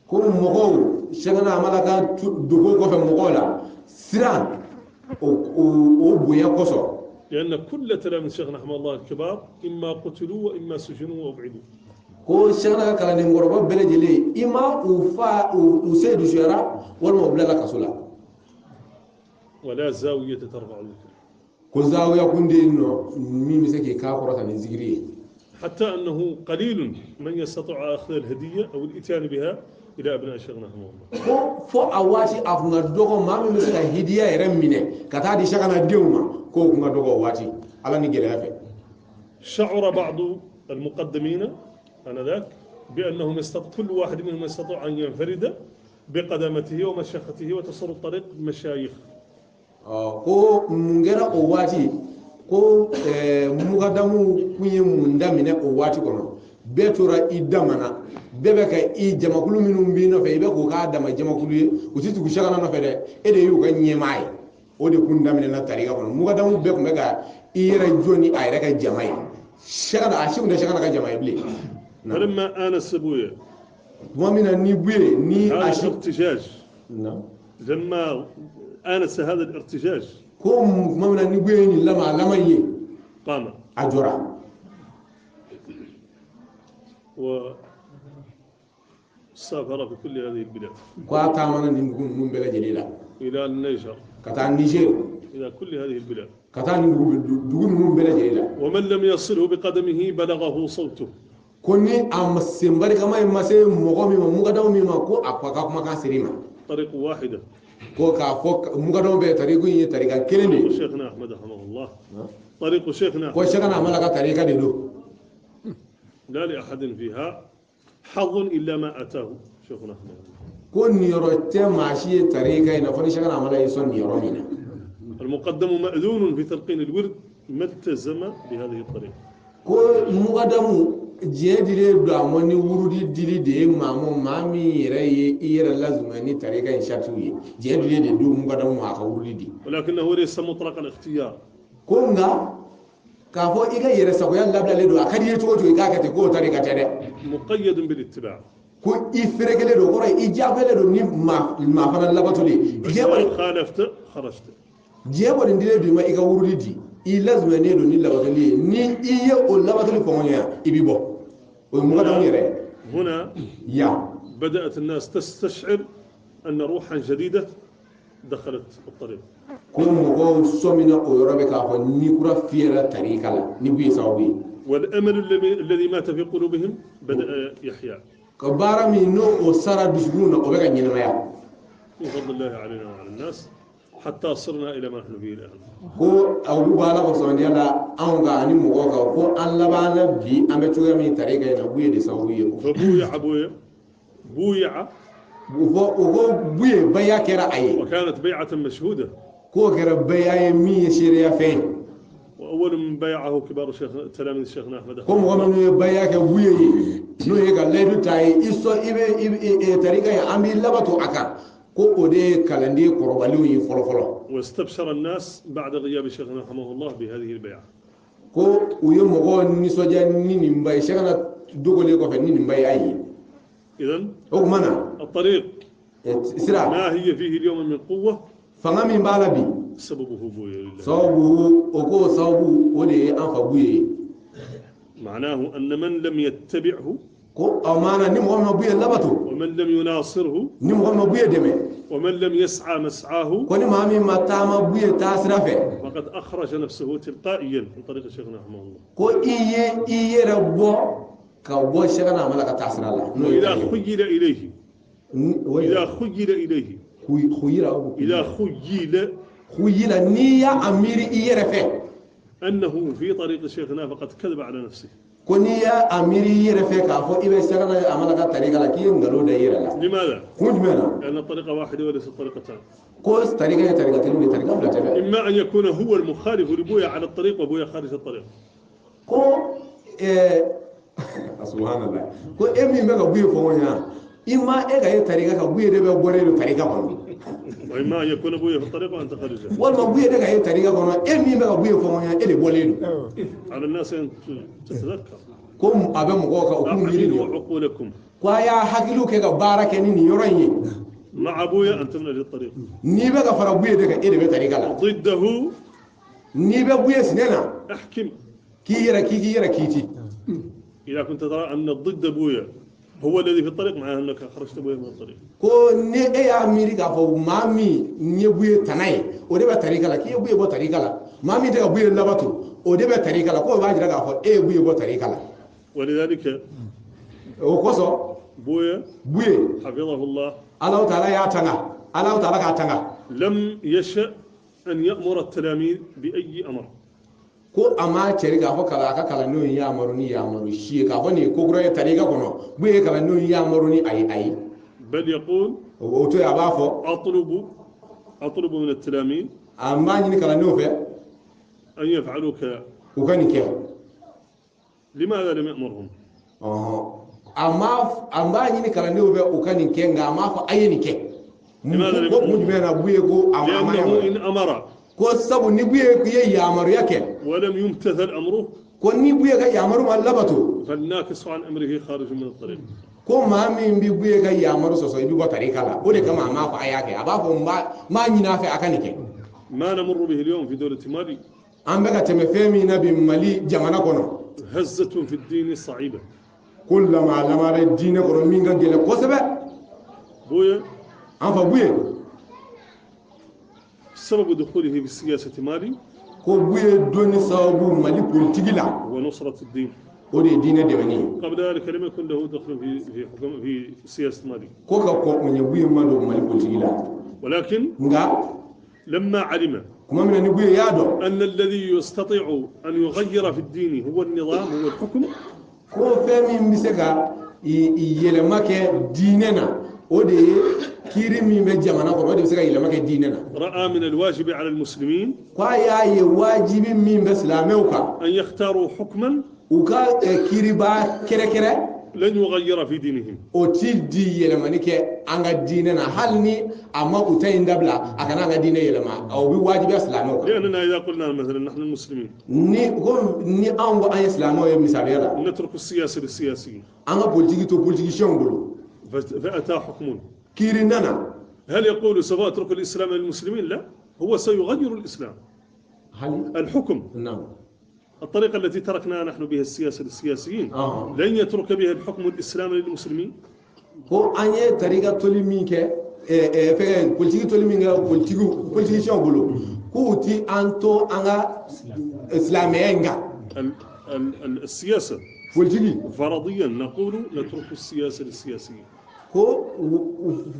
Ko mɔgɔw Sɛkina Amala ka dogo kɔfɛ mɔgɔw la siran o bonya kosɔn. لأن كل تلاميذ شيخنا رحمه الله الكبار إما قتلوا وإما سجنوا وأبعدوا. Ko Sɛkina ka kalandenkɔrɔba bɛɛ lajɛlen i ma u fa u se dusuyara walima u bilala kaso la. ولا زاوية ترفع الذكر. Ko zawiya kun de yen nɔ min bɛ se k'i k'a kɔrɔta ni zikiri ye. حتى أنه قليل من يستطيع أخذ الهدية أو الإتيان بها إلى أبناء شيخنا رحمه الله. Ko fo a waati a kun ka dɔgɔ maa min bɛ se ka hidiya yɛrɛ minɛ ka taa di Sɛkina denw ma k'o kun ka dɔgɔ o waati Ala ni gɛlɛya fɛ. شعر بعض المقدمين آنذاك بأنهم كل واحد منهم يستطيع أن ينفرد بقدمته ومشيخته وتصل الطريق مشايخ. Ko mun kɛra o waati ko mukadamu kun ye mun daminɛ o waati kɔnɔ bɛɛ tora i dama na bɛɛ bɛ ka i jamakulu minnu b'i nɔfɛ i bɛ k'o k'a dama jamakulu ye u ti tugu Sɛkina nɔfɛ dɛ e de y'u ka ɲɛmaa ye o de kun daminɛna tarika kɔnɔ mukadamu bɛɛ kun bɛ ka i yɛrɛ jɔ ni a yɛrɛ ka jama ye Sɛkina a si kun tɛ Sɛkina ka jama ye bilen. فلما آنس بويا Tuma min na ni Buye ni هذا a si الارتجاج لما آنس هذا الارتجاج ko tuma min na ni Buye ye nin lama a lama ye قام a jɔra. وسافر في كل هذه البلاد. Ko a taamana nin dugu ninnu bɛɛ lajɛlen la. إلى النيجر. Ka taa Niger. إلى كل هذه البلاد. Ka taa nin dugu ninnu bɛɛ lajɛlen la. ومن لم يصله بقدمه بلغه صوته. Ko ni a sen barikama in ma se mɔgɔ min ma mukadamu min ma ko a ka kumakan ser'i ma. طريق واحدة. Ko k'a fɔ mukadamu bɛɛ tariku in ye tarika kelen de طريق ye. شيخنا أحمد رحمه الله طريق شيخنا Ko Sɛkina Amala ka tarika de don. لا لأحد فيها حظ إلا ما أتاه شيخنا رحمه الله. Ko niyɔrɔ tɛ maa si ye tarika in na fo ni Sɛkina Amala y'i sɔn niyɔrɔ min na. المقدم مأذون في تلقين الورد ما التزم بهذه الطريقة. Ko mukadamu diɲɛ dilen don a ma ni wurudi dili de ye maa ma maa min yɛrɛ ye i yɛrɛ lazumɛ ni tarika in saritiw ye diɲɛ dilen de don mukadamu ma a ka wurudi di. ولكنه ليس مطلق الاختيار. Ko nka k'a fɔ i ka yɛrɛ sagoya labilalen don a ka di i ye cogo o cogo i k'a kɛ ten k'o tarika tɛ dɛ. مقيد بالاتباع. Ko i ferekelen don kɔrɔ i diyagoyalen don ni maa fana labatoli ye. إذا خالفت خرجت. Diɲɛ kɔni dilen don i ma i ka wurudi di i lazumɛnen don ni labatoli ye ni i ye o labatoli kɔngɔɲɔgɔnya i bi bɔ o ye mukadamu yɛrɛ ye. هنا Ya. بدأت الناس تستشعر أن روحا جديدة دخلت الطريق. Ko mɔgɔw sɔmina o yɔrɔ bɛ k'a fɔ ni kura fiyɛra tarika la ni Buye sababu ye. والأمل الذي مات في قلوبهم بدأ يحيا. Ka baara min n'o o sara dusukun na o bɛ ka ɲɛnamaya. من فضل الله علينا وعلى الناس حتى صرنا إلى ما نحن فيه الآن. Ko olu b'a la ka sɔrɔndiya la anw kan ani mɔgɔw kan ko an labanna bi an bɛ cogoya min tarika in na Buye de sababu ye. فبويع بويع بويع. U ko o ko Buye baya kɛra a ye. وكانت بيعة مشهودة. K'o kɛra baya ye min ye seereya fɛn ye. وأول من بايعه كبار شيخ تلاميذ شيخنا أحمد. Ko mɔgɔ minnu ye baya kɛ Buye ye n'o ye ka layidu ta ye i sɔn i bɛ tarika in an b'i labato a kan ko o de ye kalanden kɔrɔbalenw ye fɔlɔ fɔlɔ. واستبشر الناس بعد غياب شيخنا رحمه الله بهذه البيعة. Ko u ye mɔgɔw nisɔndiya ni nin ba ye Sɛkina dogolen kɔfɛ ni nin ba ye a ye. إذن O tuma na الطريق sira ما هي فيه اليوم من قوة fanga min b'a la bi سببه بويا لله. sababu o k'o sababu o de ye an fa Buye ye. معناه أن من لم يتبعه Ko o maana ni mɔgɔ min ma Buye labato ومن لم يناصره ni mɔgɔ min ma Buye dɛmɛ ومن لم يسعى مسعاه ko ni maa min ma taama Buye taasira fɛ فقد أخرج نفسه تلقائيا عن طريق شيخنا رحمه الله. Ko i ye i yɛrɛ bɔ ka bɔ Sɛkina Amala ka taasira la n'o ye وإذا خيل إليه إذا خيل إليه khuyira إذا خيل khuyila n'i y'a miiri i yɛrɛ fɛ أنه في طريق شيخنا فقد كذب على نفسه. Ko n'i y'a miiri i yɛrɛ fɛ k'a fɔ i bɛ Sɛkina Amala ka tarika la k'i ye nkalon da i yɛrɛ la. لماذا؟ Kun jumɛn na? لأن الطريقة واحدة وليست طريقتان. Ko tarika ye tarika kelen de tarika fila tɛ dɛ. إما أن يكون هو المخالف لبويا على الطريق وبويا خارج الطريق. Ko subhanallah ko e min bɛ ka Buye fɔ ɲɔgɔn ɲɛna i ma e ka ye tarika kan Buye de bɛ bɔlen don tarika kɔnɔ. وإما أن يكون بويا في الطريق وأنت خارجه. Walima Buye de ka ye tarika kɔnɔ e min bɛ ka Buye fɔ ɲɔgɔn ɲɛna e de bɔlen don. على الناس أن تتذكر. Ko a bɛ mɔgɔw kan u k'u miiri أعملوا nin عقولكم. Ko a y'a hakiliw kɛ ka baara kɛ ni nin yɔrɔ in ye. مع بويا أنت من أهل الطريق. N'i bɛ ka fara Buye de kan, e de bɛ tarika la. ضده N'i bɛ Buye sinɛ na, أحكم. k'i yɛrɛ k'i k'i yɛrɛ kiiti. إذا كنت ترى أن الضد بويا هو الذي في الطريق، معناه أنك خرجت بويا من الطريق. Ko ni e y'a miiri k'a fɔ maa min ye Buye tana ye, o de bɛ tarika la, k'i ye Buye bɔ tarika la. Maa min tɛ ka Buye labato, o de bɛ tarika la, k'o b'a jira k'a fɔ e ye Buye bɔ tarika la. ولذلك O kosɔn بويا Buye حفظه الله Alahu taala y'a tanga, Alahu taala k'a tanga. لم يشأ أن يأمر التلاميذ بأي أمر. Ko a m'a cɛri k'a fɔ kalan a ka kalandenw yamaru ni yamaru si ye k'a fɔ nin ye ko kura ye tarika kɔnɔ. Buye ye kalandenw yamaru ni ayi ayi. بل يقول O to yen, a b'a fɔ أطلب من التلاميذ a b'a ɲini kalandenw fɛ أن يفعلوا كذا. u ka nin kɛ. لماذا لم يأمرهم؟ Ɔhɔn, a ma a b'a ɲini kalandenw fɛ u ka nin kɛ, nka a m'a fɔ a ye nin kɛ. Limadha Ko kun jumɛn na Buye ko a ma لأنه yamaruya? إن أمر Ko sabu ni Buye ye yamaruya kɛ ولم يمتثل أمره ko ni Buye ka yamaru ma labato فالناكص عن أمره خارج من الطريق. Ko maa min bi Buye ka yamaru sɔsɔ, i bi bɔ tarika la. O de kama a m'a fɔ a y'a kɛ, a b'a fɔ n b'a n b'a ɲini a fɛ a ka nin kɛ. ما نمر به اليوم في دولة مالي An bɛ ka tɛmɛ fɛn min na bi Mali jamana kɔnɔ هزة في الدين صعيبة. ko lama lama bɛ diinɛ kɔnɔ min ka gɛlɛn kosɛbɛ. بويا An fa Buye سبب دخوله في السياسة مالي ko Buye donni sababu Mali politiki la هو نصرة الدين. o de ye diinɛ dɛmɛni ye. قبل ذلك لم يكن له دخل في حكم في سياسة مالي. Ko ka kɔn o ɲɛ, Buye ma don Mali politiki la. ولكن Nka لما علم tuma min na ni Buye y'a dɔn أن الذي يستطيع أن يغير في الدين هو النظام، هو الحكم، ko fɛn min bɛ se ka yɛlɛma kɛ diinɛ na, o de ye kiiri min bɛ jamana kɔnɔ, o de bɛ se ka yɛlɛma kɛ diinɛ na. رأى من الواجب على المسلمين Ko a y'a ye wajibi min bɛ silamɛw kan أن يختاروا حكما u ka kiiriba kɛrɛkɛrɛ لن يغير في دينهم. o ti di yɛlɛmani kɛ an ka diinɛ na, hali ni a ma u ta in dabila, a kana an ka diinɛ yɛlɛma, o bɛ wajibiya silamɛw kan. لأننا إذا قلنا مثلا نحن المسلمين Ni ko ni anw ko an ye silamɛw ye, misaliya la, نترك السياسة للسياسيين، an ka politiki to politisiyɛnw bolo، فأتى حكم، kiiri nana، هل يقول سوف أترك الإسلام للمسلمين؟ لا، هو سيغير الإسلام. Hali الحكم naam الطريقة التي تركنا نحن بها السياسة للسياسيين لن يترك بها الحكم الإسلام للمسلمين. Ko an ye tarika toli min kɛ, fɛngɛ politiki toli min kɛ politiki politisiyɛnw bolo, k'u ti an to an ka silamɛya in kan. السياسة Politiki فرضيا نقول نترك السياسة للسياسيين. Ko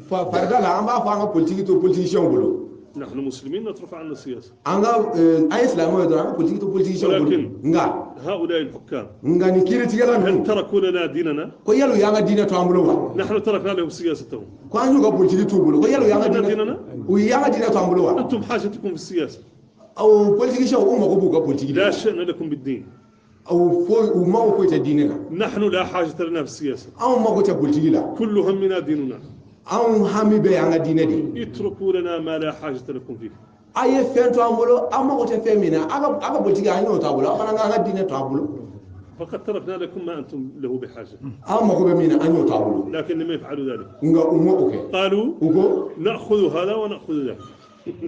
farida la, an b'a fɔ an ka politiki to politisiyɛnw bolo. نحن مسلمين نترك عنا السياسة. An ka an ye silamɛw ye dɔrɔn, an ka politiki to politisiyɛnw bolo. Walakin Nka هؤلاء الحكام nka nin kiiritigɛla هل ninnu تركوا لنا ديننا؟ ko yali u y'an ka diinɛ to an bolo wa? نحن تركنا لهم سياستهم. Ko an y'u ka politiki t'u bolo, ko yali u y'an ka diinɛ ديننا؟ u y'an ka diinɛ to an bolo wa? أنتم حاجتكم في السياسة. O politisiyɛnw, u mago b'u ka politiki de لا la. شأن لكم بالدين. O foyi u mago foyi tɛ diinɛ la. نحن لا حاجة لنا في السياسة. Anw mago tɛ politiki la. كل همنا ديننا. Anw hami bɛɛ y'an ka diinɛ de ye. اتركوا لنا ما لا حاجة لكم فيه. A ye fɛn to an bolo, an mago tɛ fɛn min na, a ka politiki an y'o to a bolo, aw fana k'an ka diinɛ to a bolo. فقد تركنا لكم ما أنتم له بحاجة. An mago bɛ min na, an y'o to a bolo. لكن لم يفعلوا ذلك. Nka u m'o kɛ. قالوا U ko نأخذ هذا ونأخذ ذاك.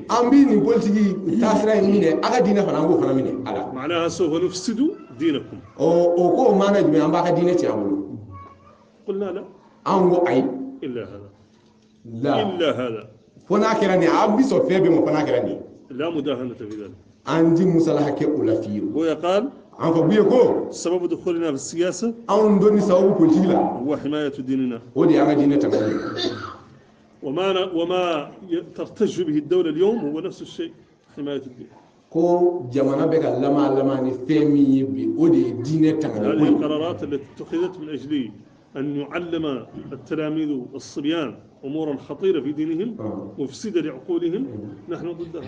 an bi nin politiki taasira in minɛ, a ka diinɛ fana an b'o fana minɛ a la. معناها سوف نفسد دينكم. O ko o maana jumɛn? An b'a ka diinɛ tiɲɛ an bolo. قلنا لا. An ko ayi. إلا هذا. La إلا هذا. fo n'a kɛra nin ye, an bi sɔn fɛn bɛɛ ma fo n'a kɛra nin ye. لا مداهنة في ذلك. An ti musalaha kɛ o la fiyewu. ويقال An fa Buye ko سبب دخولنا في السياسة anw donni sababu politiki la هو حماية ديننا. o de y'an ka diinɛ tangani ye. وما ترتج به الدولة اليوم هو نفس الشيء، حماية الدين. Ko jamana bɛ ka lama lama ni fɛn min ye bi, o de ye diinɛ tangani هذه ko ye. القرارات التي اتخذت من أجل أن يعلم التلاميذ الصبيان أمورا خطيرة في دينهم مفسدة لعقولهم، نحن ضدها.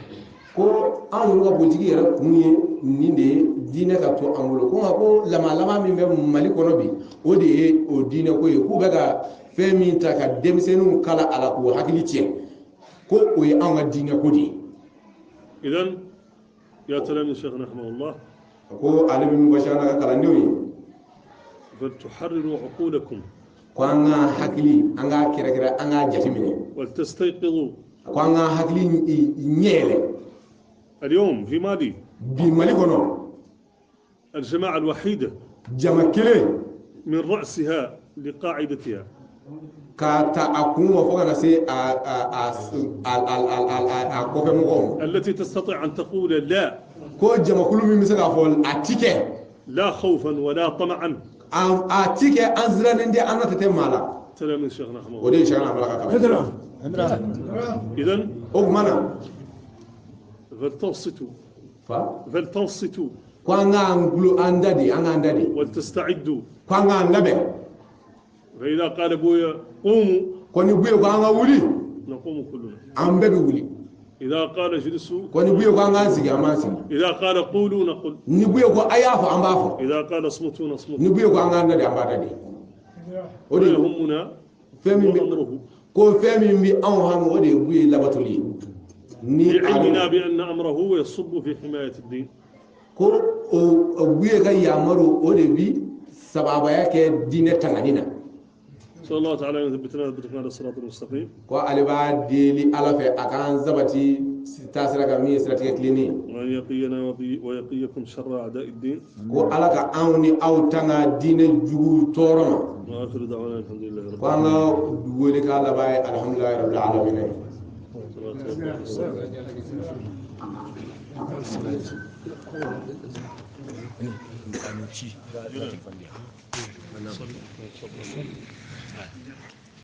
Ko anw yɛrɛ ka politiki yɛrɛ kun ye nin de ye, diinɛ ka to an bolo. Ko nka ko lama lama min bɛ Mali kɔnɔ bi, o de ye o diinɛ ko ye, k'u bɛ ka fɛn min ta ka denmisɛnninw kala a la k'u hakili tiɲɛ, ko o ye anw ka diinɛ ko de ye. إذا يا تلاميذ شيخنا رحمه الله Ko ale bɛ min fɔ Sɛkina ka kalandenw ye فلتحرروا عقولكم. Ko an ka hakili an k'a kɛrɛkɛrɛ an k'a jateminɛ. ولتستيقظوا. Ko an ka hakili ɲɛ yɛlɛ. اليوم في مالي. Bi Mali kɔnɔ. الجماعة الوحيدة. Jama kelen. من رأسها لقاعدتها. K'a ta a kun ma fo ka na se a a a a a a a kɔfɛ mɔgɔw ma. التي تستطيع أن تقول لا. Ko jamakulu min bɛ se k'a fɔ a ti kɛ. لا خوفا ولا طمعا. A ti kɛ an sirannen tɛ an na tɛ maa la. تلاميذ شيخنا أحمد. O de ye Cheikhna Hamala ka kalan. إذا O tuma na. فلتنصتوا. Fa. فلتنصتوا. Ko an k'an gulo an da de an k'an da de. ولتستعدوا. Ko an k'an labɛn. فإذا قال بويا قوموا. Ko ni Buye ko an ka wuli. نقوم كلنا. An bɛɛ bɛ wuli. إذا قال اجلسوا. Ko ni Buye ko an k'an sigi an b'an sigi. إذا قال قولوا نقول. Ni Buye ko a y'a fɔ an b'a fɔ. إذا قال اصمتوا نصمت. Ni Buye ko an k'an da de an b'a da de. O de يهمنا fɛn min bɛ ko fɛn min bɛ anw hami o de ye Buye labatoli ye. Ni لعلمنا بأن أمره يصب في حماية الدين. Ko o Buye ka yamaru o de bi sababaya kɛ diinɛ tangani na. نسأل الله تعالى أن يثبتنا ويثبتكم على الصراط المستقيم. Ko ale b'a deli Ala fɛ a k'an sabati taasira kan min ye siratigɛ tilennen ye. وأن يقينا ويقيكم شر أعداء الدين. Ko Ala ka anw ni aw tanga diinɛ jugu tɔɔrɔ ma. وآخر دعوانا الحمد لله رب Ko an ka wele k'a laban ye alhamdulilayi rabbil alamin ye. العالمين.